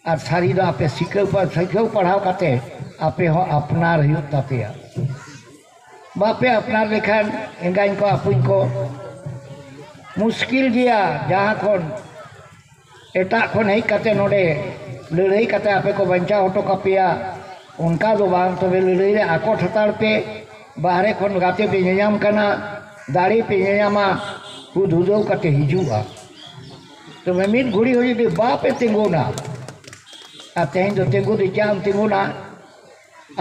ᱟᱨ ᱥᱟᱹᱨᱤ ᱫᱚ ᱟᱯᱮ ᱥᱤᱠᱷᱟᱹᱣ ᱯᱟ-, ᱥᱤᱠᱷᱟᱹᱣ ᱯᱟᱲᱦᱟᱣ ᱠᱟᱛᱮ ᱟᱯᱮ ᱦᱚᱸ ᱟᱯᱱᱟᱨ ᱦᱩᱭᱩᱜ ᱛᱟᱯᱮᱭᱟ᱾ ᱵᱟᱯᱮ ᱟᱯᱱᱟᱨ ᱞᱮᱠᱷᱟᱱ ᱮᱸᱜᱟᱧ ᱠᱚ ᱟᱹᱯᱩᱧ ᱠᱚ ᱢᱩᱥᱠᱤᱞ ᱜᱮᱭᱟ᱾ ᱡᱟᱦᱟᱸ ᱠᱷᱚᱱ ᱮᱴᱟᱜ ᱠᱷᱚᱱ ᱦᱮᱡ ᱠᱟᱛᱮ ᱱᱚᱰᱮ ᱞᱟᱹᱲᱦᱟᱹᱭ ᱠᱟᱛᱮ ᱟᱯᱮ ᱠᱚ ᱵᱟᱧᱪᱟᱣ ᱦᱚᱴᱚ ᱠᱟᱯᱮᱭᱟ, ᱚᱱᱠᱟ ᱫᱚ ᱵᱟᱝ᱾ ᱛᱚᱵᱮ ᱞᱟᱹᱲᱦᱟᱹᱭ ᱨᱮ ᱟᱠᱚᱴ ᱦᱟᱛᱟᱲ ᱯᱮ᱾ ᱵᱟᱦᱨᱮ ᱠᱷᱚᱱ ᱜᱟᱛᱮ ᱯᱮ ᱧᱮᱧᱟᱢ ᱠᱟᱱᱟ, ᱫᱟᱲᱮ ᱯᱮ ᱧᱮᱧᱟᱢᱟ, ᱦᱩᱫ ᱦᱩᱫᱟᱹᱣ ᱠᱟᱛᱮ ᱦᱤᱡᱩᱜᱼᱟ᱾ ᱛᱚᱵᱮ ᱢᱤᱫ ᱜᱷᱩᱲᱤ ᱦᱚᱸ ᱡᱩᱫᱤ ᱵᱟᱯᱮ ᱛᱤᱸᱜᱩᱱᱟ, ᱟᱨ ᱛᱮᱦᱮᱧ ᱫᱚ ᱛᱤᱸᱜᱩ ᱫᱚ ᱪᱟᱜ ᱮᱢ ᱛᱤᱸᱜᱩᱱᱟ?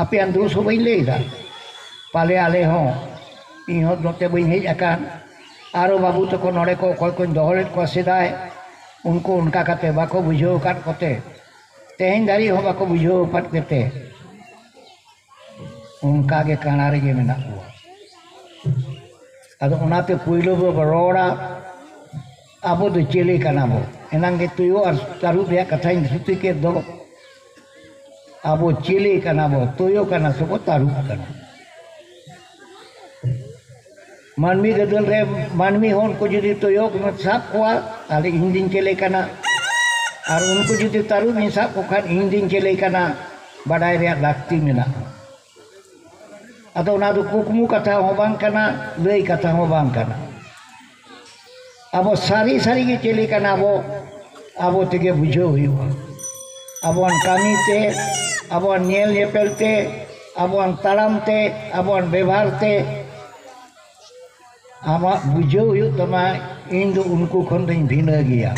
ᱟᱯᱮᱭᱟᱜ ᱫᱳᱥ ᱦᱚᱸ ᱵᱟᱹᱧ ᱞᱟᱹᱭᱫᱟ᱾ ᱯᱟᱞᱮ ᱟᱞᱮ ᱦᱚᱸ, ᱤᱧ ᱦᱚᱸ ᱱᱚᱛᱮ ᱵᱟᱹᱧ ᱦᱮᱡ ᱟᱠᱟᱱ, ᱟᱨᱚ ᱵᱟᱹᱵᱩ ᱛᱟᱠᱚ ᱱᱚᱰᱮ ᱠᱚ ᱚᱠᱚᱭ ᱠᱚᱧ ᱫᱚᱦᱚ ᱞᱮᱫ ᱠᱚᱣᱟ ᱥᱮᱫᱟᱭ, ᱩᱱᱠᱩ ᱚᱱᱠᱟ ᱠᱟᱛᱮ ᱵᱟᱠᱚ ᱵᱩᱡᱷᱟᱹᱣ ᱟᱠᱟᱫ ᱠᱚᱛᱮ, ᱛᱮᱦᱮᱧ ᱫᱷᱟᱹᱨᱤᱡ ᱦᱚᱸ ᱵᱟᱠᱚ ᱵᱩᱡᱷᱟᱹᱣ ᱟᱠᱟᱫ ᱠᱚᱛᱮ, ᱚᱱᱠᱟ ᱜᱮ ᱠᱟᱬᱟ ᱨᱮᱜᱮ ᱢᱮᱱᱟᱜ ᱠᱚᱣᱟ᱾ ᱟᱫᱚ ᱚᱱᱟᱛᱮ ᱯᱳᱭᱞᱳ ᱵᱚ ᱨᱚᱲᱟ, ᱟᱵᱚ ᱫᱚ ᱪᱤᱞᱤ ᱠᱟᱱᱟ ᱵᱚ? ᱮᱱᱟᱝ ᱜᱮ ᱛᱩᱭᱩ ᱟᱨ ᱛᱟᱹᱨᱩᱵ ᱨᱮᱭᱟᱜ ᱠᱟᱛᱷᱟᱧ ᱛᱷᱩᱛᱤ ᱠᱮᱫ ᱫᱚ᱾ ᱟᱵᱚ ᱪᱤᱞᱤ ᱠᱟᱱᱟ ᱵᱚ? ᱛᱩᱭᱩ ᱠᱟᱱᱟ ᱥᱮᱵᱚ ᱛᱟᱹᱨᱩᱵ ᱠᱟᱱᱟ? ᱢᱟᱹᱱᱢᱤ ᱜᱟᱫᱮᱞ ᱨᱮ ᱢᱟᱹᱱᱢᱤ ᱦᱚᱸ ᱩᱱᱠᱩ ᱡᱩᱫᱤ ᱛᱩᱭᱩ ᱠᱚ ᱥᱟᱵ ᱠᱚᱣᱟ, ᱛᱟᱦᱞᱮ ᱤᱧ ᱫᱩᱧ ᱪᱤᱞᱤ ᱠᱟᱱᱟ? ᱟᱨ ᱩᱱᱠᱩ ᱡᱩᱫᱤ ᱛᱟᱹᱨᱩᱵ ᱤᱧ ᱥᱟᱵ ᱠᱚ ᱠᱷᱟᱱ, ᱤᱧ ᱫᱩᱧ ᱪᱤᱞᱤ ᱠᱟᱱᱟ? ᱵᱟᱰᱟᱭ ᱨᱮᱭᱟᱜ ᱞᱟᱹᱠᱛᱤ ᱢᱮᱱᱟᱜᱼᱟ᱾ ᱟᱫᱚ ᱚᱱᱟ ᱫᱚ ᱠᱩᱠᱢᱩ ᱠᱟᱛᱷᱟ ᱦᱚᱸ ᱵᱟᱝ ᱠᱟᱱᱟ, ᱞᱟᱹᱭ ᱠᱟᱛᱷᱟ ᱦᱚᱸ ᱵᱟᱝ ᱠᱟᱱᱟ᱾ ᱟᱵᱚ ᱥᱟᱹᱨᱤ ᱥᱟᱹᱨᱤ ᱜᱮ ᱪᱤᱞᱤ ᱠᱟᱱᱟ ᱵᱚ, ᱟᱵᱚ ᱛᱮᱜᱮ ᱵᱩᱡᱷᱟᱹᱣ ᱦᱩᱭᱩᱜᱼᱟ᱾ ᱟᱵᱚᱣᱟᱜ ᱠᱟᱹᱢᱤ ᱛᱮ, ᱟᱵᱚᱣᱟᱜ ᱧᱮᱞ ᱧᱮᱯᱮᱞ ᱛᱮ, ᱟᱵᱚᱣᱟᱜ ᱛᱟᱲᱟᱢ ᱛᱮ, ᱟᱵᱚᱣᱟᱜ ᱵᱮᱵᱷᱟᱨ ᱛᱮ, ᱟᱢᱟᱜ ᱵᱩᱡᱷᱟᱹᱣ ᱦᱩᱭᱩᱜ ᱛᱟᱢᱟ, ᱤᱧ ᱫᱚ ᱩᱱᱠᱩ ᱠᱷᱚᱱ ᱫᱚᱧ ᱵᱷᱤᱱᱟᱹ ᱜᱮᱭᱟ᱾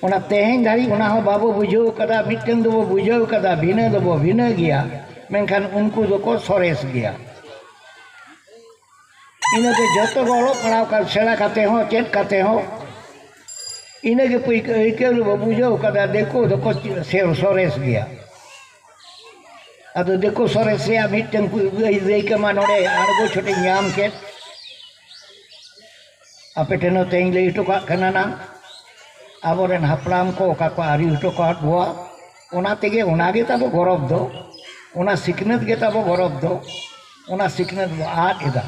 ᱚᱱᱟ ᱛᱮᱦᱮᱧ ᱫᱷᱟᱹᱨᱤᱡ ᱚᱱᱟ ᱦᱚᱸ ᱵᱟᱵᱚ ᱵᱩᱡᱷᱟᱹᱣ ᱠᱟᱫᱟ᱾ ᱢᱤᱫᱴᱮᱱ ᱫᱚᱵᱚ ᱵᱩᱡᱷᱟᱹᱣ ᱠᱟᱫᱟ, ᱵᱷᱤᱱᱟᱹ ᱫᱚᱵᱚ ᱵᱷᱤᱱᱟᱹ ᱜᱮᱭᱟ, ᱢᱮᱱᱠᱷᱟᱱ ᱩᱱᱠᱩ ᱫᱚᱠᱚ ᱥᱚᱨᱮᱥ ᱜᱮᱭᱟ᱾ ᱤᱱᱟᱹᱛᱮ ᱡᱷᱚᱛᱚ ᱜᱮ ᱚᱞᱚᱜ ᱯᱟᱲᱦᱟᱣ ᱠᱟᱛᱮ, ᱥᱮᱬᱟ ᱠᱟᱛᱮ ᱦᱚᱸ, ᱪᱮᱫ ᱠᱟᱛᱮ ᱦᱚᱸ, ᱤᱱᱟᱹ ᱜᱮ ᱯᱟᱹᱭᱠᱟᱹ-, ᱟᱹᱭᱠᱟᱹᱣ ᱨᱮᱵᱚ ᱵᱩᱡᱷᱟᱹᱣ ᱠᱟᱫᱟ, ᱫᱤᱠᱩ ᱫᱚᱠᱚ ᱪᱮ-, ᱥᱮ-, ᱥᱚᱨᱮᱥ ᱜᱮᱭᱟ᱾ ᱟᱫᱚ ᱫᱤᱠᱩ ᱥᱚᱨᱮᱥ ᱨᱮᱭᱟᱜ ᱢᱤᱫᱴᱟᱝ ᱠᱩ-, ᱟᱹᱭ-, ᱟᱹᱭᱠᱟᱹᱣ ᱢᱟ ᱱᱚᱰᱮ ᱟᱬᱜᱚ ᱪᱷᱚᱴᱤᱧ ᱧᱟᱢ ᱠᱮᱫ᱾ ᱟᱯᱮ ᱴᱷᱮᱱ ᱦᱚᱸ ᱛᱮᱦᱮᱧ ᱞᱟᱹᱭ ᱦᱚᱴᱚ ᱠᱟᱜ ᱠᱟᱱᱟ ᱱᱟᱝ, ᱟᱵᱚᱨᱮᱱ ᱦᱟᱯᱲᱟᱢ ᱠᱚ ᱚᱠᱟ ᱠᱚ ᱟᱹᱨᱤ ᱦᱚᱴᱚ ᱠᱟᱜ ᱵᱚᱣᱟ, ᱚᱱᱟ ᱛᱮᱜᱮ, ᱚᱱᱟ ᱜᱮ ᱛᱟᱵᱚ ᱜᱚᱨᱚᱵᱽ ᱫᱚ, ᱚᱱᱟ ᱥᱤᱠᱷᱱᱟᱹᱛ ᱜᱮ ᱛᱟᱵᱚ ᱜᱚᱨᱚᱵᱽ ᱫᱚ, ᱚᱱᱟ ᱥᱤᱠᱷᱱᱟᱹᱛ ᱵᱚ ᱟᱫ ᱮᱫᱟ᱾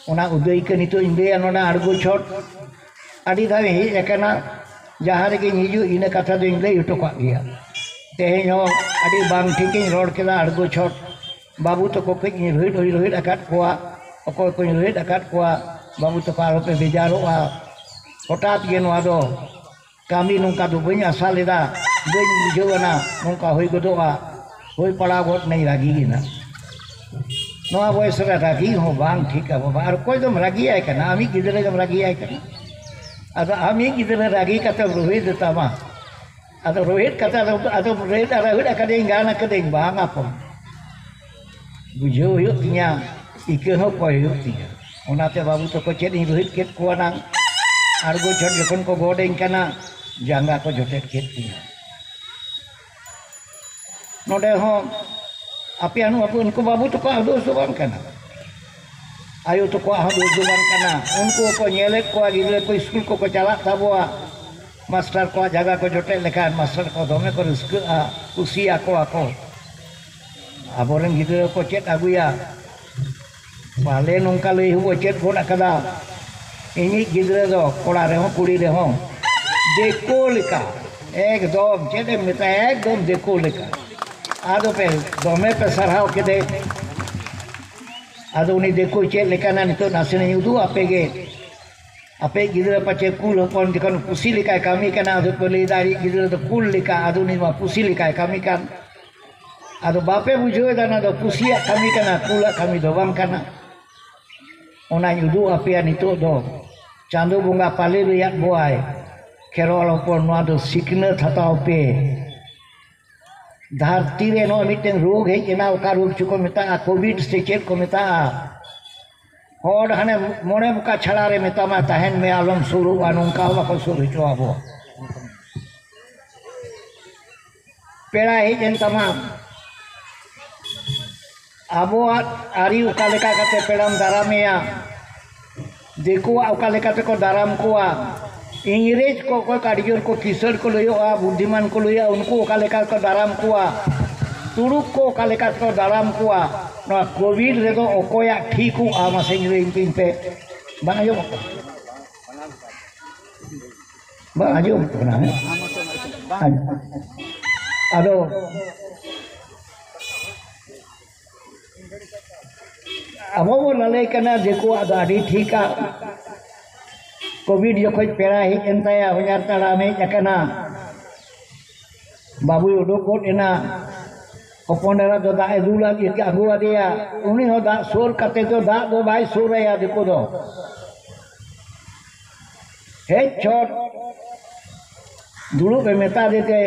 ᱚᱱᱟ ᱩᱫᱟᱹᱭᱠᱟᱹ ᱱᱤᱛᱚᱜ ᱤᱧ ᱞᱟᱹᱭᱟ, ᱱᱚᱰᱮ ᱟᱬᱜᱚ ᱪᱷᱚᱴ ᱟᱹᱰᱤ ᱫᱷᱟᱣ ᱤᱧ ᱦᱮᱡ ᱟᱠᱟᱱᱟ, ᱡᱟᱦᱟᱸ ᱨᱮᱜᱮᱧ ᱦᱤᱡᱩᱜ, ᱤᱱᱟᱹ ᱠᱟᱛᱷᱟ ᱫᱚᱧ ᱞᱟᱹᱭ ᱦᱚᱴᱚ ᱠᱟᱜ ᱜᱮᱭᱟ᱾ ᱛᱮᱦᱮᱧ ᱦᱚᱸ ᱟᱹᱰᱤ ᱵᱟᱝ ᱴᱷᱤᱠᱤᱧ ᱨᱚᱲ ᱠᱮᱫᱟ, ᱟᱬᱜᱚ ᱪᱷᱚᱴ ᱵᱟᱹᱵᱩ ᱛᱟᱠᱚ ᱠᱟᱹᱡ ᱤᱧ ᱨᱩᱦᱮᱫ, ᱨᱩᱦᱮᱫ ᱟᱠᱟᱫ ᱠᱚᱣᱟ, ᱚᱠᱚᱭ ᱠᱚᱧ ᱨᱩᱦᱮᱫ ᱟᱠᱟᱫ ᱠᱚᱣᱟ, ᱵᱟᱹᱵᱩ ᱛᱟᱠᱚ ᱟᱞᱚᱯᱮ ᱵᱮᱡᱟᱨᱚᱜᱼᱟ᱾ ᱦᱚᱴᱟᱛ ᱜᱮ ᱱᱚᱣᱟ ᱫᱚ ᱠᱟᱹᱢᱤ ᱱᱚᱝᱠᱟ ᱫᱚ ᱵᱟᱹᱧ ᱟᱥᱟ ᱞᱮᱫᱟ, ᱵᱟᱹᱧ ᱵᱩᱡᱷᱟᱹᱣ ᱟᱱᱟ ᱱᱚᱝᱠᱟ ᱦᱩᱭ ᱜᱚᱫᱚᱜᱼᱟ᱾ ᱦᱩᱭ ᱯᱟᱲᱟᱣ ᱜᱚᱫ ᱱᱟᱹᱧ, ᱨᱟᱹᱜᱤ ᱮᱱᱟ᱾ ᱱᱚᱣᱟ ᱵᱚᱭᱮᱥ ᱨᱮ ᱨᱟᱹᱜᱤ ᱦᱚᱸ ᱵᱟᱝ ᱴᱷᱤᱠᱟ ᱵᱟᱵᱟ᱾ ᱟᱨ ᱚᱠᱚᱭ ᱫᱚᱢ ᱨᱟᱹᱜᱤᱭᱟᱭ ᱠᱟᱱᱟ? ᱟᱢᱤᱡ ᱜᱤᱫᱽᱨᱟᱹ ᱜᱮᱢ ᱨᱟᱹᱜᱤᱭᱟᱭ ᱠᱟᱱᱟ᱾ ᱟᱫᱚ ᱟᱢᱤᱡ ᱜᱤᱫᱽᱨᱟᱹ ᱨᱟᱹᱜᱤ ᱠᱟᱛᱮᱢ ᱨᱩᱦᱮᱫ ᱛᱟᱢᱟ, ᱟᱫᱚ ᱨᱳᱦᱤᱛ ᱠᱟᱛᱷᱟ ᱫᱚ, ᱟᱫᱚ ᱨᱳᱦᱤᱛ ᱟᱨ ᱨᱳᱦᱤᱛ ᱟᱠᱟᱫᱟᱹᱧ, ᱜᱟᱱ ᱟᱠᱟᱫᱟᱹᱧ, ᱵᱟᱝ ᱟᱯᱚᱱ᱾ ᱵᱩᱡᱷᱟᱹᱣ ᱦᱩᱭᱩᱜ ᱛᱤᱧᱟ, ᱤᱠᱟᱹ ᱦᱚᱸ ᱠᱚᱭ ᱦᱩᱭᱩᱜ ᱛᱤᱧᱟ᱾ ᱚᱱᱟᱛᱮ ᱵᱟᱹᱵᱩ ᱛᱟᱠᱚ ᱪᱮᱫ ᱤᱧ ᱨᱳᱦᱤᱛ ᱠᱮᱫ ᱠᱚᱣᱟ ᱱᱟᱝ᱾ ᱟᱬᱜᱚ ᱪᱷᱚᱴ ᱡᱚᱠᱷᱚᱱ ᱠᱚ ᱜᱚᱰ ᱟᱹᱧ ᱠᱟᱱᱟ, ᱡᱟᱸᱜᱟ ᱠᱚ ᱡᱚᱴᱮᱫ ᱠᱮᱫ ᱛᱤᱧᱟ᱾ ᱱᱚᱰᱮ ᱦᱚᱸ ᱟᱯᱮᱭᱟᱜ ᱱᱚᱣᱟ ᱩᱱᱠᱩ ᱵᱟᱹᱵᱩ ᱛᱟᱠᱚᱣᱟᱜ ᱫᱳᱥ ᱫᱚ ᱵᱟᱝ ᱠᱟᱱᱟ, ᱟᱭᱳ ᱛᱟᱠᱚᱣᱟᱜ ᱦᱚᱸ ᱫᱳᱥ ᱫᱚ ᱵᱟᱝ ᱠᱟᱱᱟ᱾ ᱩᱱᱠᱩ ᱠᱚ ᱧᱮᱞᱮᱫ ᱠᱚᱣᱟ ᱜᱤᱫᱽᱨᱟᱹ ᱠᱚ ᱥᱠᱩᱞ ᱠᱚᱠᱚ ᱪᱟᱞᱟᱜ ᱛᱟᱵᱚᱣᱟ, ᱢᱟᱥᱴᱟᱨ ᱠᱚᱣᱟᱜ ᱡᱟᱸᱜᱟ ᱠᱚ ᱡᱚᱴᱮᱫ ᱞᱮᱠᱷᱟᱱ ᱢᱟᱥᱴᱟᱨ ᱠᱚ ᱫᱚᱢᱮ ᱠᱚ ᱨᱟᱹᱥᱠᱟᱹᱜᱼᱟ, ᱠᱩᱥᱤᱭᱟᱠᱚᱣᱟ ᱠᱚ᱾ ᱟᱵᱚᱨᱮᱱ ᱜᱤᱫᱽᱨᱟᱹ ᱠᱚ ᱪᱮᱫ ᱟᱹᱜᱩᱭᱟ? ᱯᱟᱞᱮ ᱱᱚᱝᱠᱟ ᱞᱟᱹᱭ ᱦᱚᱸᱵᱚ ᱪᱮᱫ ᱜᱚᱫ ᱟᱠᱟᱫᱟ, ᱤᱧᱤᱡ ᱜᱤᱫᱽᱨᱟᱹ ᱫᱚ ᱠᱚᱲᱟ ᱨᱮᱦᱚᱸ ᱠᱩᱲᱤ ᱨᱮᱦᱚᱸ ᱫᱤᱠᱩ ᱞᱮᱠᱟ, ᱮᱠᱫᱚᱢ ᱪᱮᱫ ᱮᱢ ᱢᱮᱛᱟᱭᱟ, ᱮᱠᱫᱚᱢ ᱫᱤᱠᱩ ᱞᱮᱠᱟ᱾ ᱟᱫᱚ ᱯᱮ ᱫᱚᱢᱮ ᱯᱮ ᱥᱟᱨᱦᱟᱣ ᱠᱮᱫᱮ᱾ ᱟᱫᱚ ᱩᱱᱤ ᱫᱤᱠᱩ ᱪᱮᱫ ᱞᱮᱠᱟᱱᱟ ᱱᱤᱛᱚᱜ ᱱᱟᱥᱮᱱᱟᱜ ᱤᱧ ᱩᱫᱩᱜ ᱟᱯᱮ ᱜᱮ᱾ ᱟᱯᱮ ᱜᱤᱫᱽᱨᱟᱹ ᱯᱟᱪᱮ ᱠᱩᱞ ᱦᱚᱯᱚᱱ ᱡᱚᱠᱷᱚᱱ ᱯᱩᱥᱤ ᱞᱮᱠᱟᱭ ᱠᱟᱹᱢᱤ ᱠᱟᱱᱟ, ᱟᱫᱚ ᱯᱮ ᱞᱟᱹᱭᱫᱟ ᱟᱡ ᱜᱤᱫᱽᱨᱟᱹ ᱫᱚ ᱠᱩᱞ ᱞᱮᱠᱟ, ᱟᱫᱚ ᱩᱱᱤ ᱢᱟ ᱯᱩᱥᱤ ᱞᱮᱠᱟᱭ ᱠᱟᱹᱢᱤ ᱠᱟᱱ᱾ ᱟᱫᱚ ᱵᱟᱯᱮ ᱵᱩᱡᱷᱟᱹᱣ ᱮᱫᱟ, ᱚᱱᱟ ᱫᱚ ᱯᱩᱥᱤᱭᱟᱜ ᱠᱟᱹᱢᱤ ᱠᱟᱱᱟ, ᱠᱩᱞᱟᱜ ᱠᱟᱹᱢᱤ ᱫᱚ ᱵᱟᱝ ᱠᱟᱱᱟ᱾ ᱚᱱᱟᱧ ᱩᱫᱩᱜ ᱟᱯᱮᱭᱟ ᱱᱤᱛᱚᱜ ᱫᱚ᱾ ᱪᱟᱸᱫᱚ ᱵᱚᱸᱜᱟ ᱯᱟᱞᱮ ᱞᱟᱹᱭᱟᱫ ᱵᱚᱣᱟᱭ, ᱠᱷᱮᱨᱣᱟᱞ ᱦᱚᱯᱚᱱ, ᱱᱚᱣᱟ ᱫᱚ ᱥᱤᱠᱷᱱᱟᱹᱛ ᱦᱟᱛᱟᱣ ᱯᱮ᱾ ᱫᱷᱟᱹᱨᱛᱤ ᱨᱮ ᱱᱚᱜᱼᱚᱭ ᱢᱤᱫᱴᱮᱱ ᱨᱳᱜᱽ ᱦᱮᱡ ᱮᱱᱟ, ᱚᱠᱟ ᱨᱳᱜᱽ ᱪᱚᱠᱚ ᱢᱮᱛᱟᱜᱼᱟ, ᱠᱳᱵᱷᱤᱰ ᱥᱮ ᱪᱮᱫ ᱠᱚ ᱢᱮᱛᱟᱜᱼᱟ᱾ ᱦᱚᱲ ᱦᱟᱱᱮ ᱢᱚᱬᱮ ᱢᱚᱠᱟ ᱪᱷᱟᱲᱟ ᱨᱮ ᱢᱮᱛᱟᱢᱟ, "ᱛᱟᱦᱮᱱ ᱢᱮ, ᱟᱞᱚᱢ ᱥᱩᱨᱩᱜᱼᱟ", ᱱᱚᱝᱠᱟ ᱦᱚᱸ ᱵᱟᱠᱚ ᱥᱩᱨ ᱦᱚᱪᱚ ᱟᱵᱚ᱾ ᱯᱮᱲᱟ ᱦᱮᱡ ᱮᱱ ᱛᱟᱢᱟ, ᱟᱵᱚᱣᱟᱜ ᱟᱹᱨᱤ ᱚᱠᱟ ᱞᱮᱠᱟ ᱠᱟᱛᱮ ᱯᱮᱲᱟᱢ ᱫᱟᱨᱟᱢᱮᱭᱟ, ᱫᱤᱠᱩᱣᱟᱜ ᱚᱠᱟ ᱞᱮᱠᱟ ᱛᱮᱠᱚ ᱫᱟᱨᱟᱢ ᱠᱚᱣᱟ, ᱤᱝᱨᱮᱡᱽ ᱠᱚ ᱚᱠᱚᱭ ᱠᱚ ᱟᱹᱰᱤ ᱡᱳᱨ ᱠᱚ ᱠᱤᱥᱟᱹᱬ ᱠᱚ ᱞᱟᱹᱭᱚᱜᱼᱟ, ᱵᱩᱫᱽᱫᱷᱤᱢᱟᱱ ᱠᱚ ᱞᱟᱹᱭᱚᱜᱼᱟ, ᱩᱱᱠᱩ ᱚᱠᱟ ᱞᱮᱠᱟ ᱠᱚ ᱫᱟᱨᱟᱢ ᱠᱚᱣᱟ, ᱛᱩᱲᱩᱠ ᱠᱚ ᱚᱠᱟ ᱞᱮᱠᱟ ᱛᱮᱠᱚ ᱫᱟᱨᱟᱢ ᱠᱚᱣᱟ, ᱱᱚᱣᱟ ᱠᱳᱵᱷᱤᱰ ᱨᱮᱫᱚ ᱚᱠᱚᱭᱟᱜ ᱴᱷᱤᱠᱚᱜᱼᱟ, ᱢᱟᱥᱮ ᱞᱟᱹᱭᱟᱹᱧ ᱯᱮ᱾ ᱵᱟᱝ ᱟᱸᱡᱚᱢᱚᱜ ᱠᱟᱱᱟ? ᱵᱟᱝ ᱟᱸᱡᱚᱢᱚᱜ ᱠᱟᱱᱟ, ᱦᱮᱸ? ᱟᱫᱚ ᱟᱵᱚ ᱵᱚᱱ ᱞᱟᱹᱞᱟᱹᱭ ᱠᱟᱱᱟ, ᱫᱤᱠᱩᱣᱟᱜ ᱫᱚ ᱟᱹᱰᱤ ᱴᱷᱤᱠᱟ᱾ ᱠᱳᱵᱷᱤᱰ ᱡᱚᱠᱷᱚᱡ ᱯᱮᱲᱟ ᱦᱮᱡ ᱮᱱ ᱛᱟᱭᱟ, ᱦᱚᱧᱦᱟᱨ ᱛᱟᱲᱟᱢ ᱦᱮᱡ ᱟᱠᱟᱱᱟ, ᱵᱟᱹᱵᱩᱭ ᱩᱰᱩᱠ ᱜᱚᱫ ᱮᱱᱟ, ᱦᱚᱯᱚᱱ ᱮᱨᱟ ᱫᱚ ᱫᱟᱜ ᱮ ᱫᱩᱞ ᱟᱫ-, ᱟᱹᱜᱩ ᱟᱫᱮᱭᱟ, ᱩᱱᱤ ᱦᱚᱸ ᱫᱟᱜ ᱥᱩᱨ ᱠᱟᱛᱮ ᱫᱚ ᱫᱟᱜ ᱫᱚ ᱵᱟᱭ ᱥᱩᱨ ᱟᱭᱟ ᱫᱤᱠᱩ ᱫᱚ᱾ ᱦᱮᱡ ᱪᱷᱚᱴ ᱫᱩᱲᱩᱵ ᱮ ᱢᱮᱛᱟ ᱫᱮ ᱛᱮ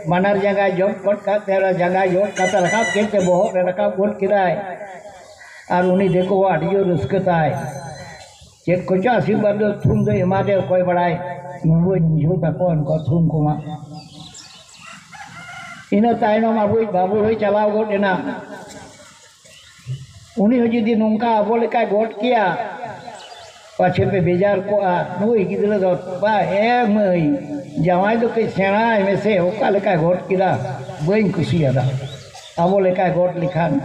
ᱵᱟᱱᱟᱨ ᱡᱟᱸᱜᱟᱭ ᱡᱚᱫ ᱜᱚᱫ ᱠᱟᱜ ᱛᱮ, ᱚᱱᱟ ᱡᱟᱸᱜᱟᱭ ᱡᱚᱫ ᱠᱟᱛᱮ ᱨᱟᱠᱟᱵ ᱠᱮᱫ ᱛᱮ ᱵᱚᱦᱚᱜ ᱨᱮ ᱨᱟᱠᱟᱵ ᱜᱚᱫ ᱠᱮᱫᱟᱭ᱾ ᱟᱨ ᱩᱱᱤ ᱫᱤᱠᱩ ᱦᱚᱸ ᱟᱹᱰᱤ ᱡᱳᱨ ᱨᱟᱹᱥᱠᱟᱹ ᱛᱟᱭ᱾ ᱪᱮᱫ ᱠᱚᱪᱚ ᱟᱥᱤᱨᱵᱟᱫᱽ ᱫᱚ ᱛᱷᱩᱢ ᱫᱚᱭ ᱮᱢᱟ ᱫᱮ, ᱚᱠᱚᱭ ᱵᱟᱲᱟᱭ᱾ ᱩᱱᱠᱩ ᱵᱩᱡᱷᱟᱹᱣ ᱛᱟᱠᱚ ᱩᱱᱠᱩ ᱛᱷᱩᱢ ᱠᱚᱢᱟ᱾ ᱤᱱᱟᱹ ᱛᱟᱭᱱᱚᱢ ᱟᱵᱚᱭᱤᱡ ᱵᱟᱹᱵᱩ ᱦᱚᱸᱭ ᱪᱟᱞᱟᱣ ᱜᱚᱫ ᱮᱱᱟ᱾ ᱩᱱᱤ ᱦᱚᱸ ᱡᱩᱫᱤ ᱱᱚᱝᱠᱟ ᱟᱵᱚ ᱞᱮᱠᱟᱭ ᱜᱚᱫ ᱠᱮᱭᱟ, ᱯᱟᱪᱷᱮ ᱯᱮ ᱵᱮᱡᱟᱨ ᱠᱚᱜᱼᱟ, ᱱᱩᱭ ᱜᱤᱫᱽᱨᱟᱹ ᱫᱚ ᱵᱟ, ᱮ ᱢᱟᱹᱭ, ᱡᱟᱶᱟᱭ ᱫᱚ ᱠᱟᱹᱡ ᱥᱮᱬᱟᱭ ᱢᱮᱥᱮ, ᱚᱠᱟ ᱞᱮᱠᱟᱭ ᱜᱚᱫ ᱠᱮᱫᱟ, ᱵᱟᱹᱧ ᱠᱩᱥᱤᱭᱟᱫᱟ᱾ ᱟᱵᱚ ᱞᱮᱠᱟᱭ ᱜᱚᱫ ᱞᱮᱠᱷᱟᱱ,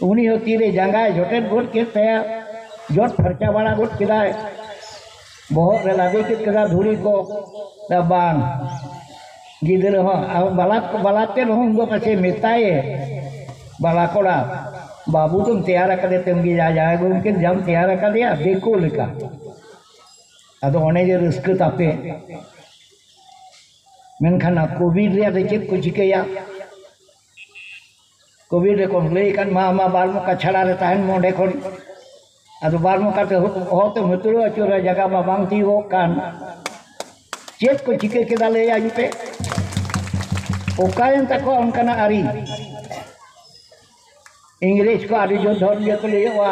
ᱩᱱᱤ ᱦᱚᱸ ᱛᱤᱨᱮ ᱡᱟᱸᱜᱟᱭ ᱡᱚᱴᱮᱫ ᱜᱚᱫ ᱠᱮᱫ ᱛᱟᱭᱟ, ᱡᱚᱫ ᱯᱷᱟᱨᱪᱟ ᱵᱟᱲᱟ ᱜᱚᱫ ᱠᱮᱫᱟᱭ, ᱵᱚᱦᱚᱜ ᱨᱮ ᱞᱟᱫᱮ ᱠᱮᱫ ᱠᱮᱫᱟ ᱫᱷᱩᱲᱤ ᱠᱚ᱾ ᱫᱟ ᱵᱟᱝ, ᱜᱤᱫᱽᱨᱟᱹ ᱦᱚᱸ ᱟᱨ ᱵᱟᱞᱟ, ᱵᱟᱞᱟ ᱛᱮᱫ ᱦᱚᱸ ᱩᱱ ᱫᱚ ᱯᱟᱪᱮ ᱢᱮᱛᱟᱭᱮ, ᱵᱟᱞᱟ ᱠᱚᱲᱟ, ᱵᱟᱹᱵᱩ ᱫᱚᱢ ᱛᱮᱭᱟᱨ ᱟᱠᱟᱫᱮ ᱛᱮᱢ ᱜᱮ, ᱡᱟ ᱡᱟᱶᱟᱭ ᱜᱚᱢᱠᱮ ᱡᱟᱢ ᱛᱮᱭᱟᱨ ᱟᱠᱟᱫᱮᱭᱟ ᱫᱤᱠᱩ ᱞᱮᱠᱟ᱾ ᱟᱫᱚ ᱚᱱᱮ ᱡᱮ ᱨᱟᱹᱥᱠᱟᱹ ᱛᱟᱯᱮ, ᱢᱮᱱᱠᱷᱟᱱ ᱱᱚᱣᱟ ᱠᱳᱵᱷᱤᱰ ᱨᱮᱭᱟᱜ ᱫᱚ ᱪᱮᱫ ᱠᱚ ᱪᱤᱠᱟᱹᱭᱟ? ᱠᱳᱵᱷᱤᱰ ᱨᱮᱠᱚ ᱞᱟᱹᱭ ᱠᱟᱱ ᱢᱟ, ᱢᱟ ᱵᱟᱨ ᱢᱚᱠᱟ ᱪᱷᱟᱲᱟ ᱨᱮ ᱛᱟᱦᱮᱱ ᱢᱮ ᱚᱸᱰᱮ ᱠᱷᱚᱱ᱾ ᱟᱫᱚ ᱵᱟᱨ ᱢᱚᱠᱟ ᱛᱮ ᱦᱚ-, ᱦᱚᱦᱚ ᱛᱮᱢ ᱦᱟᱹᱛᱲᱟᱹᱣ ᱟᱹᱪᱩᱨᱟ, ᱡᱟᱭᱜᱟ ᱢᱟ ᱵᱟᱝ ᱛᱤᱭᱳᱜᱚᱜ ᱠᱟᱱ᱾ ᱪᱮᱫ ᱠᱚ ᱪᱤᱠᱟᱹ ᱠᱮᱫᱟ ᱞᱟᱹᱭ ᱟᱹᱧ ᱯᱮ? ᱚᱠᱟᱭᱮᱱ ᱛᱟᱠᱚᱣᱟ ᱚᱱᱠᱟᱱᱟᱜ ᱟᱹᱨᱤ? ᱤᱝᱨᱮᱡᱽ ᱠᱚ ᱟᱹᱰᱤ ᱡᱳᱨ ᱫᱷᱚᱨᱢᱤᱭᱟᱹ ᱠᱚ ᱞᱟᱹᱭᱚᱜᱼᱟ,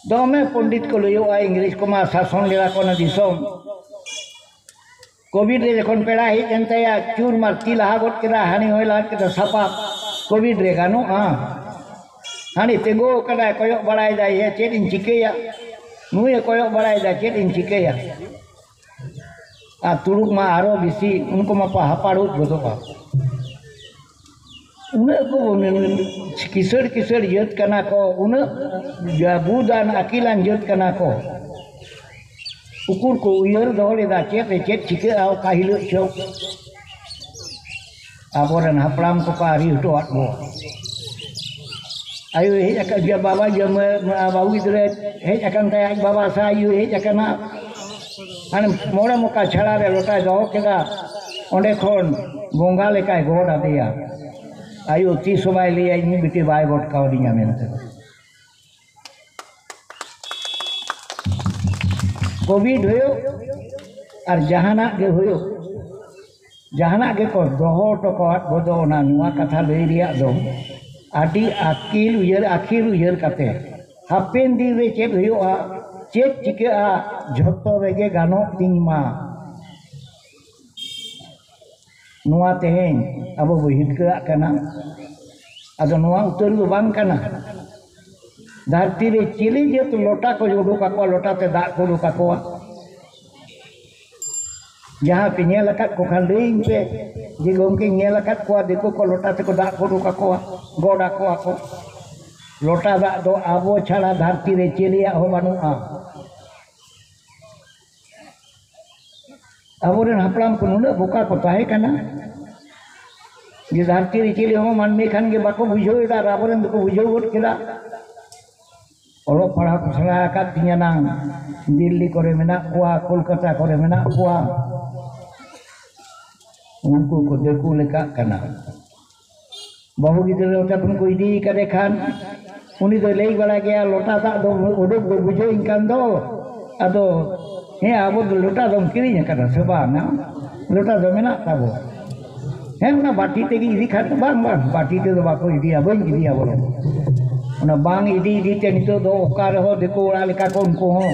ᱫᱚᱢᱮ ᱯᱚᱱᱰᱤᱛ ᱠᱚ ᱞᱟᱹᱭᱚᱜᱼᱟ, ᱤᱝᱨᱮᱡᱽ ᱠᱚᱢᱟ ᱥᱟᱥᱚᱱ ᱞᱮᱫᱟ ᱠᱚ ᱚᱱᱟ ᱫᱤᱥᱚᱢ᱾ ᱠᱳᱵᱷᱤᱰ ᱨᱮ ᱡᱚᱠᱷᱚᱱ ᱯᱮᱲᱟ ᱦᱮᱡ ᱮᱱ ᱛᱟᱭᱟ, ᱪᱩᱨ ᱢᱟᱨ ᱛᱤ ᱞᱟᱦᱟ ᱜᱚᱫ ᱠᱮᱫᱟ, ᱦᱟᱹᱱᱤ ᱦᱚᱸᱭ ᱞᱟᱦᱟ ᱠᱮᱫᱟ ᱥᱟᱯᱟᱵ᱾ ᱠᱳᱵᱷᱤᱰ ᱨᱮ ᱜᱟᱱᱚᱜᱼᱟ? ᱦᱟᱹᱱᱤ ᱛᱤᱸᱜᱩ ᱟᱠᱟᱱᱟᱭ, ᱠᱚᱭᱚᱜ ᱵᱟᱲᱟᱭᱮᱫᱟᱭ, ᱦᱮ, ᱪᱮᱫ ᱤᱧ ᱪᱤᱠᱟᱹᱭᱟ? ᱱᱩᱭᱮ ᱠᱚᱭᱚᱜ ᱵᱟᱲᱟᱭᱮᱫᱟ, ᱪᱮᱫ ᱤᱧ ᱪᱤᱠᱟᱹᱭᱟ? ᱟᱨ ᱛᱩᱲᱩᱠ ᱢᱟ ᱟᱨᱚ ᱵᱮᱥᱤ, ᱩᱱᱠᱩ ᱢᱟ ᱠᱚ ᱦᱟᱯᱟᱲᱩᱫ ᱜᱚᱫᱚᱜᱼᱟ᱾ ᱩᱱᱟᱹᱜ ᱠᱚ ᱠᱤᱥᱟᱹᱲ ᱠᱤᱥᱟᱹᱲ ᱡᱟᱹᱛ ᱠᱟᱱᱟ ᱠᱚ, ᱩᱱᱟᱹᱜ ᱵᱩᱫᱟᱱ ᱟᱹᱠᱤᱞᱟᱱ ᱡᱟᱹᱛ ᱠᱟᱱᱟ ᱠᱚ᱾ ᱩᱠᱩᱨ ᱠᱚ ᱩᱭᱦᱟᱹᱨ ᱫᱚᱦᱚ ᱞᱮᱫᱟ ᱪᱮᱫ ᱨᱮ ᱪᱮᱫ ᱪᱤᱠᱟᱹᱜᱼᱟ ᱚᱠᱟ ᱦᱤᱞᱳᱜ ᱪᱚ? ᱟᱵᱚᱨᱮᱱ ᱦᱟᱯᱲᱟᱢ ᱠᱚᱠᱚ ᱟᱹᱨᱤ ᱦᱚᱴᱚᱣᱟᱫ ᱵᱚ᱾ ᱟᱭᱳ ᱦᱮᱡ ᱟᱠᱟᱱ ᱜᱮᱭᱟ, ᱵᱟᱵᱟ ᱤᱭᱟᱹ ᱢᱟᱹ-, ᱢᱟᱹ-, ᱵᱟᱹᱦᱩ ᱜᱤᱫᱽᱨᱟᱹ ᱦᱮᱡ ᱟᱠᱟᱱ ᱛᱟᱭᱟ, ᱟᱡ ᱵᱟᱵᱟ ᱥᱮ ᱟᱭᱳ ᱦᱮᱡ ᱟᱠᱟᱱᱟ᱾ ᱦᱟᱱᱮ ᱢᱚᱬᱮ ᱢᱚᱠᱟ ᱪᱷᱟᱲᱟ ᱨᱮ ᱞᱚᱴᱟᱭ ᱫᱚᱦᱚ ᱠᱮᱫᱟ, ᱚᱸᱰᱮ ᱠᱷᱚᱱ ᱵᱚᱸᱜᱟ ᱞᱮᱠᱟᱭ ᱜᱚᱰ ᱟᱫᱮᱭᱟ᱾ ᱟᱭᱳ ᱛᱤᱥ ᱦᱚᱸ ᱵᱟᱭ ᱞᱟᱹᱭᱟ ᱤᱧ ᱵᱤᱴᱤ ᱵᱟᱭ ᱜᱚᱰ ᱠᱟᱣᱫᱤᱧᱟ ᱢᱮᱱᱛᱮ᱾ ᱠᱳᱵᱷᱤᱰ ᱦᱩᱭᱩᱜ ᱟᱨ ᱡᱟᱦᱟᱱᱟᱜ ᱜᱮ ᱦᱩᱭᱩᱜ, ᱡᱟᱦᱟᱱᱟᱜ ᱜᱮᱠᱚ ᱫᱚᱦᱚ ᱦᱚᱴᱚ ᱠᱟᱣᱟᱫ ᱵᱚ ᱫᱚ, ᱚᱱᱟ ᱱᱚᱣᱟ ᱠᱟᱛᱷᱟ ᱞᱟᱹᱭ ᱨᱮᱭᱟᱜ ᱫᱚ ᱟᱹᱰᱤ ᱟᱹᱠᱤᱞ ᱩᱭᱦᱟᱹᱨ, ᱟᱹᱠᱤᱞ ᱩᱭᱦᱟᱹᱨ ᱠᱟᱛᱮ, ᱦᱟᱯᱮᱱ ᱫᱤᱱ ᱨᱮ ᱪᱮᱫ ᱦᱩᱭᱩᱜᱼᱟ, ᱪᱮᱫ ᱪᱤᱠᱟᱹᱜᱼᱟ, ᱡᱷᱚᱛᱚ ᱨᱮᱜᱮ ᱜᱟᱱᱚᱜ ᱛᱤᱧ ᱢᱟ᱾ ᱱᱚᱣᱟ ᱛᱮᱦᱮᱧ ᱟᱵᱚ ᱵᱚ ᱦᱤᱨᱠᱟᱹᱣᱟᱜ ᱠᱟᱱᱟ᱾ ᱟᱫᱚ ᱱᱚᱣᱟ ᱩᱛᱟᱹᱨ ᱫᱚ ᱵᱟᱝ ᱠᱟᱱᱟ᱾ ᱫᱷᱟᱹᱨᱛᱤ ᱨᱮ ᱪᱤᱞᱤ ᱡᱟᱹᱛ ᱞᱚᱴᱟ ᱠᱚ ᱩᱰᱩᱠ ᱟᱠᱚᱣᱟ, ᱞᱚᱴᱟ ᱛᱮ ᱫᱟᱜ ᱠᱚ ᱩᱰᱩᱠ ᱟᱠᱚᱣᱟ? ᱡᱟᱦᱟᱸ ᱯᱮ ᱧᱮᱞ ᱟᱠᱟᱫ ᱠᱚ ᱠᱷᱟᱱ ᱞᱟᱹᱭᱟᱹᱧ ᱯᱮ ᱡᱮ, "ᱜᱚᱢᱠᱮ, ᱧᱮᱞ ᱟᱠᱟᱫ ᱠᱚᱣᱟ, ᱫᱤᱠᱩ ᱠᱚ ᱞᱚᱴᱟ ᱛᱮᱠᱚ ᱫᱟᱜ ᱠᱚ ᱩᱰᱩᱠ ᱟᱠᱚᱣᱟ, ᱜᱚᱰ ᱟᱠᱚᱣᱟ ᱠᱚ?" ᱞᱚᱴᱟ ᱫᱟᱜ ᱫᱚ ᱟᱵᱚ ᱪᱷᱟᱲᱟ ᱫᱷᱟᱹᱨᱛᱤ ᱨᱮ ᱪᱤᱞᱤᱭᱟᱜ ᱦᱚᱸ ᱵᱟᱹᱱᱩᱜᱼᱟ᱾ ᱟᱵᱚᱨᱮᱱ ᱦᱟᱯᱲᱟᱢ ᱠᱚ ᱱᱩᱱᱟᱹᱜ ᱵᱚᱠᱟ ᱠᱚ ᱛᱟᱦᱮᱸ ᱠᱟᱱᱟ ᱡᱮ ᱫᱷᱟᱹᱨᱛᱤ ᱨᱮ ᱪᱤᱞᱤ ᱦᱚᱸ ᱢᱟᱹᱱᱢᱤ ᱠᱷᱟᱱ ᱜᱮ ᱵᱟᱠᱚ ᱵᱩᱡᱷᱟᱹᱣ ᱮᱫᱟ, ᱟᱨ ᱟᱵᱚᱨᱮᱱ ᱫᱚᱠᱚ ᱵᱩᱡᱷᱟᱹᱣ ᱜᱚᱫ ᱠᱮᱫᱟ᱾ ᱚᱞᱚᱜ ᱯᱟᱲᱦᱟᱣ ᱠᱚ ᱥᱮᱬᱟ ᱟᱠᱟᱫ ᱛᱤᱧᱟᱹ ᱱᱟᱝ, ᱫᱤᱞᱞᱤ ᱠᱚᱨᱮ ᱢᱮᱱᱟᱜ ᱠᱚᱣᱟ, ᱠᱳᱞᱠᱟᱛᱟ ᱠᱚᱨᱮ ᱢᱮᱱᱟᱜ ᱠᱚᱣᱟ, ᱩᱱᱠᱩ ᱠᱚ ᱫᱤᱠᱩ ᱞᱮᱠᱟᱜ ᱠᱟᱱᱟ᱾ ᱵᱟᱹᱦᱩ ᱜᱤᱫᱽᱨᱟᱹ ᱞᱚᱴᱟ ᱠᱷᱚᱱ ᱠᱚ ᱤᱫᱤ ᱠᱟᱫᱮ ᱠᱷᱟᱱ, ᱩᱱᱤ ᱫᱚᱭ ᱞᱟᱹᱭ ᱵᱟᱲᱟᱭ ᱜᱮᱭᱟ, "ᱞᱚᱴᱟ ᱫᱟᱜ ᱫᱚ ᱩᱰᱩᱠ ᱫᱚ ᱵᱩᱡᱷᱟᱹᱣ ᱤᱧ ᱠᱟᱱ ᱫᱚ, ᱟᱫᱚ ᱦᱮᱸ, ᱟᱵᱚ ᱫᱚ ᱞᱚᱴᱟ ᱫᱚᱢ ᱠᱤᱨᱤᱧ ᱟᱠᱟᱫᱟ ᱥᱮ ᱵᱟᱝ? ᱞᱚᱴᱟ ᱫᱚ ᱢᱮᱱᱟᱜ ᱛᱟᱵᱚ᱾ ᱦᱮᱸ, ᱚᱱᱟ ᱵᱟᱹᱴᱤ ᱛᱮᱜᱮ ᱤᱫᱤ ᱠᱷᱟᱱ ᱫᱚ ᱵᱟᱝ, ᱵᱟᱝ, ᱵᱟᱹᱴᱤ ᱛᱮᱫᱚ ᱵᱟᱠᱚ ᱤᱫᱤᱭᱟ, ᱵᱟᱹᱧ ᱤᱫᱤᱭᱟ ᱵᱚᱞᱚ᱾ ᱚᱱᱟ ᱵᱟᱝ ᱤᱫᱤ ᱤᱫᱤ ᱛᱮ ᱱᱤᱛᱚᱜ ᱫᱚ ᱚᱠᱟ ᱨᱮᱦᱚᱸ ᱫᱤᱠᱩ ᱚᱲᱟᱜ ᱞᱮᱠᱟ ᱠᱚ ᱩᱱᱠᱩ ᱦᱚᱸ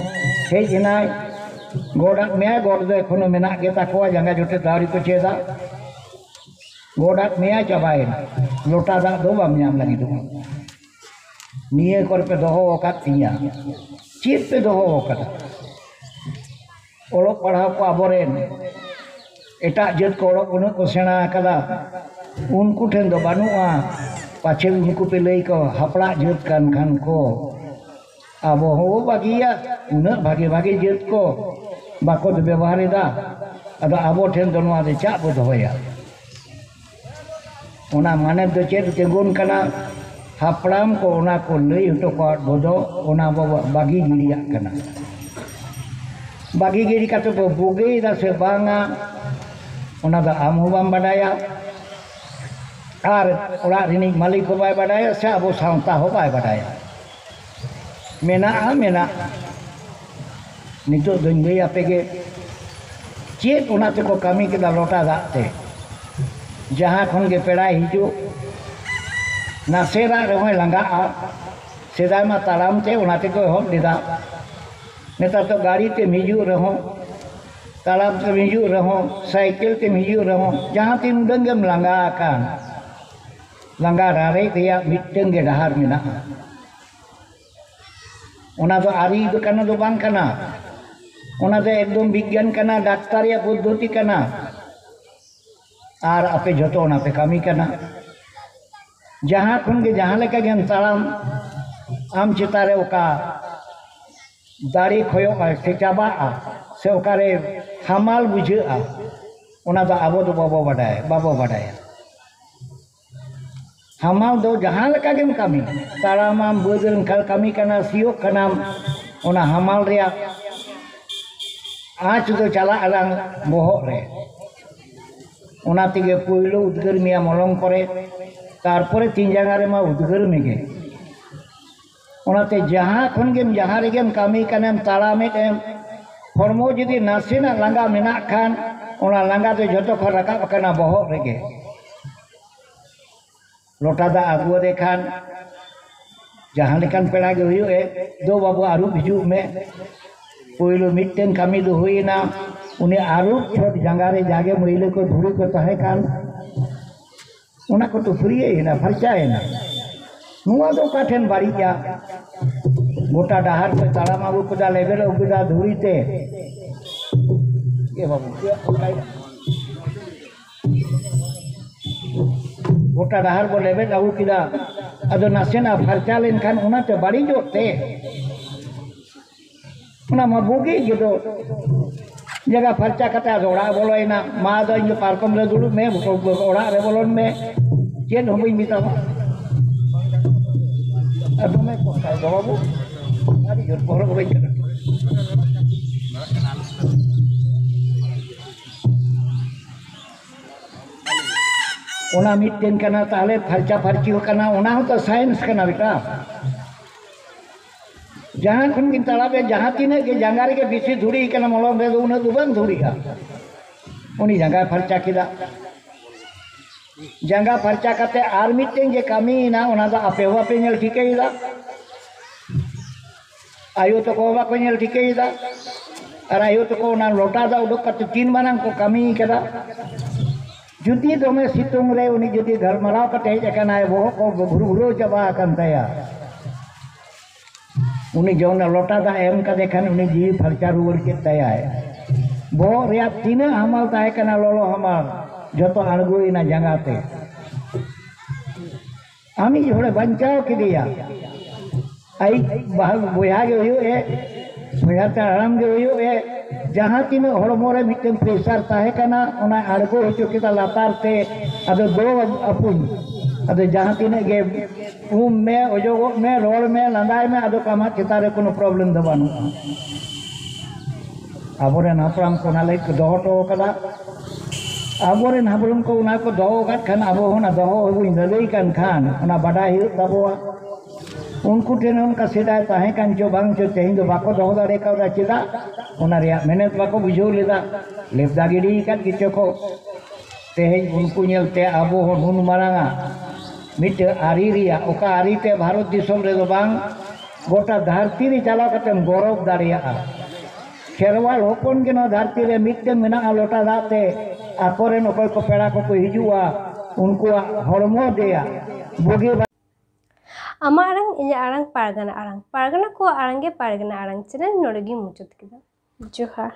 ᱦᱮᱡ ᱮᱱᱟᱭ, ᱜᱚᱰ ᱟᱫ ᱢᱮᱭᱟᱭ, ᱜᱚᱰ ᱫᱚ ᱮᱠᱷᱚᱱᱳ ᱢᱮᱱᱟᱜ ᱜᱮ ᱛᱟᱠᱚᱣᱟ, ᱡᱟᱸᱜᱟ ᱡᱚᱴᱮᱫ ᱫᱚ ᱟᱹᱣᱨᱤ ᱠᱚ ᱪᱮᱫᱟ᱾ ᱜᱚᱰ ᱟᱫ ᱢᱮᱭᱟᱭ, ᱪᱟᱵᱟᱭᱮᱱᱟ, ᱞᱚᱴᱟ ᱫᱟᱜ ᱫᱚ ᱵᱟᱢ ᱧᱟᱢ ᱞᱟᱹᱜᱤᱫᱚᱜᱼᱟ᱾ ᱱᱤᱭᱟᱹ ᱠᱚᱨᱮ ᱯᱮ ᱫᱚᱦᱚ ᱟᱠᱟᱫ ᱛᱤᱧᱟ, ᱪᱮᱫ ᱯᱮ ᱫᱚᱦᱚ ᱟᱠᱟᱫᱟ?" ᱚᱞᱚᱜ ᱯᱟᱲᱦᱟᱣ ᱠᱚ ᱟᱵᱚᱨᱮᱱ ᱮᱴᱟᱜ ᱡᱟᱹᱛ ᱠᱚ ᱚᱞᱚᱜ ᱩᱱᱟᱹᱜ ᱠᱚ ᱥᱮᱬᱟ ᱟᱠᱟᱫᱟ, ᱩᱱᱠᱩ ᱴᱷᱮᱱ ᱫᱚ ᱵᱟᱹᱱᱩᱜᱼᱟ᱾ ᱯᱟᱪᱷᱮ ᱩᱱᱠᱩ ᱯᱮ ᱞᱟᱹᱭ ᱠᱚ ᱦᱟᱯᱲᱟᱜ ᱡᱟᱹᱛ ᱠᱟᱱ ᱠᱷᱟᱱ ᱠᱚ, ᱟᱵᱚ ᱦᱚᱸᱵᱚ ᱵᱟᱹᱜᱤᱭᱟ᱾ ᱩᱱᱟᱹᱜ ᱵᱷᱟᱜᱮ ᱵᱷᱟᱜᱮ ᱡᱟᱹᱛ ᱠᱚ ᱵᱟᱠᱚ ᱵᱮᱵᱚᱦᱟᱨ ᱮᱫᱟ, ᱟᱫᱚ ᱟᱵᱚ ᱴᱷᱮᱱ ᱫᱚ ᱱᱚᱣᱟ ᱫᱚ ᱪᱟᱜ ᱵᱚ ᱫᱚᱦᱚᱭᱟ? ᱚᱱᱟ ᱢᱟᱱᱮ ᱫᱚ ᱪᱮᱫ ᱛᱤᱸᱜᱩᱱ ᱠᱟᱱᱟ? ᱦᱟᱯᱲᱟᱢ ᱠᱚ ᱚᱱᱟ ᱠᱚ ᱞᱟᱹᱭ ᱦᱚᱴᱚ ᱠᱟᱣᱟᱫ ᱵᱚ ᱫᱚ, ᱚᱱᱟ ᱵᱚ ᱵᱟᱹᱜᱤ ᱜᱤᱰᱤᱭᱟᱜ ᱠᱟᱱᱟ᱾ ᱵᱟᱹᱜᱤ ᱜᱤᱰᱤ ᱠᱟᱛᱮ ᱵᱚ ᱵᱩᱜᱤᱭᱮᱫᱟ ᱥᱮ ᱵᱟᱝᱟ, ᱚᱱᱟ ᱫᱚ ᱟᱢ ᱦᱚᱸ ᱵᱟᱢ ᱵᱟᱰᱟᱭᱟ, ᱟᱨ ᱚᱲᱟᱜ ᱨᱤᱱᱤᱡ ᱢᱟᱹᱞᱤᱠ ᱦᱚᱸ ᱵᱟᱭ ᱵᱟᱰᱟᱭᱟ, ᱥᱮ ᱟᱵᱚ ᱥᱟᱶᱛᱟ ᱦᱚᱸ ᱵᱟᱭ ᱵᱟᱰᱟᱭᱟ᱾ ᱢᱮᱱᱟᱜᱼᱟ, ᱢᱮᱱᱟᱜᱼᱟ᱾ ᱱᱤᱛᱚᱜ ᱫᱚᱧ ᱞᱟᱹᱭ ᱟᱯᱮ ᱜᱮ, ᱪᱮᱫ ᱚᱱᱟ ᱛᱮᱠᱚ ᱠᱟᱹᱢᱤ ᱠᱮᱫᱟ ᱞᱚᱴᱟ ᱫᱟᱜ ᱛᱮ? ᱡᱟᱦᱟᱸ ᱠᱷᱚᱱ ᱜᱮ ᱯᱮᱲᱟᱭ ᱦᱤᱡᱩᱜ, ᱱᱟᱥᱮᱱᱟᱜ ᱨᱮᱦᱚᱸᱭ ᱞᱟᱸᱜᱟᱜᱼᱟ᱾ ᱥᱮᱫᱟᱭ ᱢᱟ ᱛᱟᱲᱟᱢ ᱛᱮ ᱚᱱᱟ ᱛᱮᱠᱚ ᱮᱦᱚᱵ ᱞᱮᱫᱟ᱾ ᱱᱮᱛᱟᱨ ᱫᱚ ᱜᱟᱹᱲᱤ ᱛᱮᱢ ᱦᱤᱡᱩᱜ ᱨᱮᱦᱚᱸ, ᱛᱟᱲᱟᱢ ᱛᱮᱢ ᱦᱤᱡᱩᱜ ᱨᱮᱦᱚᱸ, ᱥᱟᱭᱠᱮᱞ ᱛᱮᱢ ᱦᱤᱡᱩᱜ ᱨᱮᱦᱚᱸ, ᱡᱟᱦᱟᱸ ᱛᱤᱱ ᱩᱰᱟᱹᱝ ᱜᱮᱢ ᱞᱟᱸᱜᱟ ᱟᱠᱟᱱ, ᱞᱟᱸᱜᱟ ᱨᱟᱲᱮᱡ ᱨᱮᱭᱟᱜ ᱢᱤᱫᱴᱟᱹᱝ ᱜᱮ ᱰᱟᱦᱟᱨ ᱢᱮᱱᱟᱜᱼᱟ᱾ ᱚᱱᱟ ᱫᱚ ᱟᱹᱨᱤ ᱫᱚ ᱠᱟᱱᱟ ᱫᱚ ᱵᱟᱝ ᱠᱟᱱᱟ, ᱚᱱᱟ ᱫᱚ ᱮᱠᱫᱚᱢ ᱵᱤᱜᱽᱜᱟᱱ ᱠᱟᱱᱟ, ᱰᱟᱠᱛᱟᱨ ᱨᱮᱭᱟᱜ ᱯᱚᱫᱽᱫᱷᱚᱛᱤ ᱠᱟᱱᱟ᱾ ᱟᱨ ᱟᱯᱮ ᱡᱷᱚᱛᱚ ᱚᱱᱟ ᱯᱮ ᱠᱟᱹᱢᱤ ᱠᱟᱱᱟ᱾ ᱡᱟᱦᱟᱸ ᱠᱷᱚᱱ ᱜᱮ ᱡᱟᱦᱟᱸ ᱞᱮᱠᱟ ᱜᱮᱢ ᱛᱟᱲᱟᱢ, ᱟᱢ ᱪᱮᱛᱟᱱ ᱨᱮ ᱚᱠᱟ ᱫᱟᱲᱮ ᱠᱷᱚᱭᱚᱜᱼᱟ ᱥᱮ ᱪᱟᱵᱟᱜᱼᱟ, ᱥᱮ ᱚᱠᱟᱨᱮ ᱦᱟᱢᱟᱞ ᱵᱩᱡᱷᱟᱹᱜᱼᱟ, ᱚᱱᱟ ᱫᱚ ᱟᱵᱚ ᱫᱚ ᱵᱟᱵᱚ ᱵᱟᱰᱟᱭᱟ, ᱵᱟᱵᱚ ᱵᱟᱰᱟᱭᱟ᱾ ᱦᱟᱢᱟᱞ ᱫᱚ ᱡᱟᱦᱟᱸ ᱞᱮᱠᱟ ᱜᱮᱢ ᱠᱟᱹᱢᱤ, ᱛᱟᱲᱟᱢᱟᱢ, ᱵᱟᱹᱫᱽ ᱨᱮᱢ ᱠᱟ-, ᱠᱟᱹᱢᱤ ᱠᱟᱱᱟ, ᱥᱤᱭᱳᱜ ᱠᱟᱱᱟᱢ, ᱚᱱᱟ ᱦᱟᱢᱟᱞ ᱨᱮᱭᱟᱜ ᱟᱸᱪ ᱫᱚ ᱪᱟᱞᱟᱜ ᱟᱞᱟᱝ ᱵᱚᱦᱚᱜ ᱨᱮ᱾ ᱚᱱᱟ ᱛᱮᱜᱮ ᱯᱳᱭᱞᱳ ᱩᱫᱽᱜᱟᱹᱨ ᱢᱮᱭᱟ ᱢᱚᱞᱚᱝ ᱠᱚᱨᱮ, ᱛᱟᱨᱯᱚᱨᱮ ᱛᱤᱱ ᱡᱟᱸᱜᱟ ᱨᱮᱢᱟ ᱩᱫᱽᱜᱟᱹᱨ ᱢᱮᱜᱮ᱾ ᱚᱱᱟᱛᱮ ᱡᱟᱦᱟᱸ ᱠᱷᱚᱱ ᱜᱮᱢ, ᱡᱟᱦᱟᱸ ᱨᱮᱜᱮᱢ ᱠᱟᱹᱢᱤ ᱠᱟᱱᱮᱢ, ᱛᱟᱲᱟᱢᱮᱫ ᱮᱢ, ᱦᱚᱲᱢᱚ ᱡᱩᱫᱤ ᱱᱟᱥᱮᱱᱟᱜ ᱞᱟᱸᱜᱟ ᱢᱮᱱᱟᱜ ᱠᱷᱟᱱ, ᱚᱱᱟ ᱞᱟᱸᱜᱟ ᱫᱚ ᱡᱷᱚᱛᱚ ᱠᱷᱚᱱ ᱨᱟᱠᱟᱵ ᱟᱠᱟᱱᱟ ᱵᱚᱦᱚᱜ ᱨᱮᱜᱮ᱾ ᱞᱚᱴᱟ ᱫᱟᱜ ᱟᱹᱜᱩᱣᱟᱫᱮ ᱠᱷᱟᱱ, ᱡᱟᱦᱟᱸ ᱞᱮᱠᱟᱱ ᱯᱮᱲᱟ ᱜᱮ ᱦᱩᱭᱩᱜ ᱮ, "ᱫᱳ ᱵᱟᱹᱵᱩ, ᱟᱹᱨᱩᱵ ᱦᱤᱡᱩᱜ ᱢᱮ᱾" ᱯᱳᱭᱞᱳ ᱢᱤᱫᱴᱮᱱ ᱠᱟᱹᱢᱤ ᱫᱚ ᱦᱩᱭᱮᱱᱟ, ᱩᱱᱤ ᱟᱹᱨᱩᱵ ᱪᱷᱚᱴ ᱡᱟᱸᱜᱟ ᱨᱮ ᱡᱟᱜᱮ ᱢᱟᱹᱭᱞᱟᱹ ᱠᱚ, ᱫᱷᱩᱲᱤ ᱠᱚ ᱛᱟᱦᱮᱸ ᱠᱟᱱ, ᱚᱱᱟ ᱠᱚ ᱛᱚ ᱯᱷᱟᱹᱨᱭᱟᱹᱭᱮᱱᱟ, ᱯᱷᱟᱨᱪᱟᱭᱮᱱᱟ᱾ ᱱᱚᱣᱟ ᱫᱚ ᱚᱠᱟ ᱴᱷᱮᱱ ᱵᱟᱹᱲᱤᱡᱼᱟ? ᱜᱚᱴᱟ ᱰᱟᱦᱟᱨ ᱠᱚ ᱛᱟᱲᱟᱢ ᱟᱹᱜᱩ ᱠᱮᱫᱟ, ᱞᱮᱵᱮᱫ ᱟᱹᱜᱩ ᱠᱮᱫᱟ ᱫᱷᱩᱲᱤ ᱛᱮ᱾ ᱮ ᱵᱟᱹᱵᱩ, ᱪᱮᱫ ᱚᱱᱠᱟᱭ? ᱜᱚᱴᱟ ᱰᱟᱦᱟᱨ ᱵᱚ ᱞᱮᱵᱮᱫ ᱟᱹᱜᱩ ᱠᱮᱫᱟ, ᱟᱫᱚ ᱱᱟᱥᱮᱱᱟᱜ ᱯᱷᱟᱨᱪᱟ ᱞᱮᱱᱠᱷᱟᱱ ᱚᱱᱟᱛᱮ ᱵᱟᱹᱲᱤᱡᱚᱜ ᱛᱮ᱾ ᱚᱱᱟ ᱢᱟ ᱵᱩᱜᱤ ᱜᱮ ᱫᱚ᱾ ᱡᱟᱭᱜᱟ ᱯᱷᱟᱨᱪᱟ ᱠᱟᱛᱮ ᱟᱫᱚ ᱚᱲᱟᱜ ᱮ ᱵᱚᱞᱚᱭᱮᱱᱟ᱾ ᱢᱟ ᱟᱫᱚ ᱤᱧ ᱫᱚ ᱯᱟᱨᱠᱚᱢ ᱨᱮ ᱫᱩᱲᱩᱵ ᱢᱮ, ᱚᱲᱟᱜ ᱨᱮ ᱵᱚᱞᱚᱱ ᱢᱮ, ᱪᱮᱫ ᱦᱚᱸ ᱵᱟᱹᱧ ᱢᱮᱛᱟᱢᱟ᱾ ᱟᱨ ᱫᱚᱢᱮ ᱠᱚ ᱚᱱᱠᱟᱭ ᱫᱚ ᱵᱟᱹᱵᱩ, ᱟᱹᱰᱤ ᱡᱳᱨ ᱵᱚᱦᱚᱜ ᱵᱟᱹᱧ ᱠᱟᱱᱟ᱾ ᱚᱱᱟ ᱢᱤᱫᱴᱮᱱ ᱠᱟᱱᱟ, ᱛᱟᱦᱞᱮ ᱯᱷᱟᱨᱪᱟ ᱯᱷᱟᱨᱪᱤ ᱦᱚᱸ ᱠᱟᱱᱟ, ᱚᱱᱟ ᱦᱚᱸᱛᱚ ᱥᱟᱭᱮᱱᱥ ᱠᱟᱱᱟ ᱵᱮᱴᱟ᱾ ᱡᱟᱦᱟᱸ ᱠᱷᱚᱱ ᱜᱮ ᱛᱟᱲᱟᱢᱮ, ᱡᱟᱦᱟᱸ ᱛᱤᱱᱟᱹᱜ ᱜᱮ ᱡᱟᱸᱜᱟ ᱨᱮᱜᱮ ᱵᱮᱥᱤ ᱫᱷᱩᱲᱤ ᱠᱟᱱᱟ, ᱢᱚᱞᱚᱝ ᱨᱮᱫᱚ ᱩᱱᱟᱹᱜ ᱫᱚ ᱵᱟᱝ ᱫᱷᱩᱲᱤᱜᱼᱟ᱾ ᱩᱱᱤ ᱡᱟᱸᱜᱟᱭ ᱯᱷᱟᱨᱪᱟ ᱠᱮᱫᱟ᱾ ᱡᱟᱸᱜᱟ ᱯᱷᱟᱨᱪᱟ ᱠᱟᱛᱮ ᱟᱨ ᱢᱤᱫᱴᱮᱱ ᱡᱮ ᱠᱟᱹᱢᱤᱭᱮᱱᱟ, ᱚᱱᱟ ᱫᱚ ᱟᱯᱮ ᱦᱚᱸ ᱵᱟᱯᱮ ᱧᱮᱞ ᱴᱷᱤᱠᱟᱹᱭᱮᱫᱟ, ᱟᱭᱳ ᱛᱟᱠᱚ ᱦᱚᱸ ᱵᱟᱠᱚ ᱧᱮᱞ ᱴᱷᱤᱠᱟᱹᱭᱮᱫᱟ᱾ ᱟᱨ ᱟᱭᱳ ᱛᱟᱠᱚ ᱚᱱᱟ ᱞᱚᱴᱟ ᱫᱟᱜ ᱩᱰᱩᱠ ᱠᱟᱛᱮ ᱛᱤᱱ ᱢᱟᱨᱟᱝ ᱠᱚ ᱠᱟᱹᱢᱤ ᱠᱟᱫᱟ᱾ ᱡᱩᱫᱤ ᱫᱚᱢᱮ ᱥᱤᱛᱩᱝ ᱨᱮ ᱩᱱᱤ ᱡᱩᱫᱤ ᱜᱟᱞᱢᱟᱨᱟᱣ ᱠᱟᱛᱮ ᱦᱮᱡ ᱟᱠᱟᱱᱟᱭ, ᱵᱚᱦᱚᱜ ᱠᱚ ᱜᱷᱩᱨ ᱜᱷᱩᱨᱟᱹᱣ ᱪᱟᱵᱟ ᱟᱠᱟᱱ ᱛᱟᱭᱟ, ᱩᱱᱤ ᱡᱮ ᱚᱱᱟ ᱞᱚᱴᱟ ᱫᱟᱜ ᱮᱢ ᱠᱟᱫᱮ ᱠᱷᱟᱱ ᱩᱱᱤ ᱡᱤᱣᱤ ᱯᱷᱟᱨᱪᱟ ᱨᱩᱣᱟᱹᱲ ᱠᱮᱫ ᱛᱟᱭᱟᱭ᱾ ᱵᱚᱦᱚᱜ ᱨᱮᱭᱟᱜ ᱛᱤᱱᱟᱹᱜ ᱦᱟᱢᱟᱞ ᱛᱟᱦᱮᱸ ᱠᱟᱱᱟ, ᱞᱚᱞᱚ ᱦᱟᱢᱟᱞ, ᱡᱚᱛᱚ ᱟᱬᱜᱚᱭᱮᱱᱟ ᱡᱟᱸᱜᱟ ᱛᱮ᱾ ᱟᱢᱤᱡ ᱦᱚᱲᱮ ᱵᱟᱧᱪᱟᱣ ᱠᱮᱫᱮᱭᱟ᱾ ᱟᱭᱤᱡ ᱵᱟᱦᱟ-, ᱵᱚᱭᱦᱟ ᱜᱮ ᱦᱩᱭᱩᱜ ᱮ, ᱵᱚᱭᱦᱟ ᱛᱮ ᱦᱟᱲᱟᱢ ᱜᱮ ᱦᱩᱭᱩᱜ ᱮ, ᱡᱟᱦᱟᱸ ᱛᱤᱱᱟᱹᱜ ᱦᱚᱲᱢᱚ ᱨᱮ ᱢᱤᱫᱴᱮᱱ ᱯᱨᱮᱥᱟᱨ ᱛᱟᱦᱮᱸ ᱠᱟᱱᱟ, ᱚᱱᱟᱭ ᱟᱬᱜᱚ ᱦᱚᱪᱚ ᱠᱮᱫᱟ ᱞᱟᱛᱟᱨ ᱛᱮ᱾ ᱟᱫᱚ ᱫᱚ ᱟᱹᱯᱩᱧ, ᱟᱫᱚ ᱡᱟᱦᱟᱸ ᱛᱤᱱᱟᱹᱜ ᱜᱮ ᱩᱢ ᱢᱮ, ᱚᱡᱚᱜᱚᱜ ᱢᱮ, ᱨᱚᱲ ᱢᱮ, ᱞᱟᱸᱫᱟᱭ ᱢᱮ, ᱟᱫᱚ ᱟᱢᱟᱜ ᱪᱮᱛᱟᱱ ᱨᱮ ᱠᱳᱱᱳ ᱯᱨᱚᱵᱞᱮᱢ ᱫᱚ ᱵᱟᱹᱱᱩᱜᱼᱟ᱾ ᱟᱵᱚᱨᱮᱱ ᱦᱟᱯᱲᱟᱢ ᱠᱚ ᱚᱱᱟ ᱞᱟᱹᱜᱤᱫ ᱠᱚ ᱫᱚᱦᱚ ᱦᱚᱴᱚ ᱟᱠᱟᱫᱟ᱾ ᱟᱵᱚᱨᱮᱱ ᱦᱟᱯᱲᱟᱢ ᱠᱚ ᱚᱱᱟ ᱠᱚ ᱫᱚᱦᱚ ᱟᱠᱟᱫ ᱠᱷᱟᱱ ᱟᱵᱚ ᱦᱚᱸ ᱚᱱᱟ ᱫᱚᱦᱚ ᱦᱚᱸᱵᱚᱱ ᱞᱟᱹᱞᱟᱹᱭ ᱠᱟᱱ ᱠᱷᱟᱱ ᱚᱱᱟ ᱵᱟᱰᱟᱭ ᱦᱩᱭᱩᱜ ᱛᱟᱵᱚᱣᱟ᱾ ᱩᱱᱠᱩ ᱴᱷᱮᱱ ᱚᱱᱠᱟ ᱥᱮᱫᱟᱭ ᱛᱟᱦᱮᱸ ᱠᱟᱱ ᱪᱚ ᱵᱟᱝ ᱪᱚ, ᱛᱮᱦᱮᱧ ᱫᱚ ᱵᱟᱠᱚ ᱫᱚᱦᱚ ᱫᱟᱲᱮ ᱠᱟᱣᱫᱟ᱾ ᱪᱮᱫᱟᱜ? ᱚᱱᱟ ᱨᱮᱭᱟᱜ ᱢᱮᱦᱱᱚᱛ ᱵᱟᱠᱚ ᱵᱩᱡᱷᱟᱹᱣ ᱞᱮᱫᱟ, ᱞᱮᱵᱫᱟ ᱜᱤᱰᱤ ᱟᱠᱟᱫ ᱜᱮᱪᱚ ᱠᱚ᱾ ᱛᱮᱦᱮᱧ ᱩᱱᱠᱩ ᱧᱮᱞᱛᱮ ᱟᱵᱚ ᱦᱚᱸ ᱱᱩᱱ ᱢᱟᱨᱟᱝᱟ ᱢᱤᱫᱴᱟᱝ ᱟᱹᱨᱤ ᱨᱮᱭᱟᱜ, ᱚᱠᱟ ᱟᱹᱨᱤᱛᱮ ᱵᱷᱟᱨᱚᱛ ᱫᱤᱥᱚᱢ ᱨᱮᱫᱚ ᱵᱟᱝ, ᱜᱚᱴᱟ ᱫᱷᱟᱹᱨᱛᱤ ᱨᱮ ᱪᱟᱞᱟᱣ ᱠᱟᱛᱮᱢ ᱜᱚᱨᱚᱵ ᱫᱟᱲᱮᱭᱟᱜᱼᱟ᱾ ᱠᱷᱮᱨᱣᱟᱞ ᱦᱚᱯᱚᱱ ᱜᱮ ᱱᱚᱣᱟ ᱫᱷᱟᱹᱨᱛᱤ ᱨᱮ ᱢᱤᱫᱴᱟᱝ ᱢᱮᱱᱟᱜᱼᱟ, ᱞᱚᱴᱟ ᱫᱟᱜ ᱛᱮ ᱟᱠᱚᱨᱮᱱ ᱚᱠᱚᱭ ᱠᱚ ᱯᱮᱲᱟ ᱠᱚᱠᱚ ᱦᱤᱡᱩᱜᱼᱟ, ᱩᱱᱠᱩᱣᱟᱜ ᱦᱚᱲᱢᱚ ᱫᱮᱭᱟ ᱵᱩᱜᱤ ᱵᱟ- ᱟᱢᱟᱜ ᱟᱲᱟᱝ, ᱤᱧᱟᱹᱜ ᱟᱲᱟᱝ, ᱯᱟᱨᱜᱟᱱᱟ ᱟᱲᱟᱝ᱾ ᱯᱟᱨᱜᱟᱱᱟ ᱠᱚᱣᱟᱜ ᱟᱲᱟᱝ ᱜᱮ ᱯᱟᱨᱜᱟᱱᱟ ᱟᱲᱟᱝ ᱪᱮᱱᱮᱞ ᱱᱚᱰᱮ ᱜᱤᱧ ᱢᱩᱪᱟᱹᱫ ᱠᱮᱫᱟ᱾ ᱡᱚᱦᱟᱨ᱾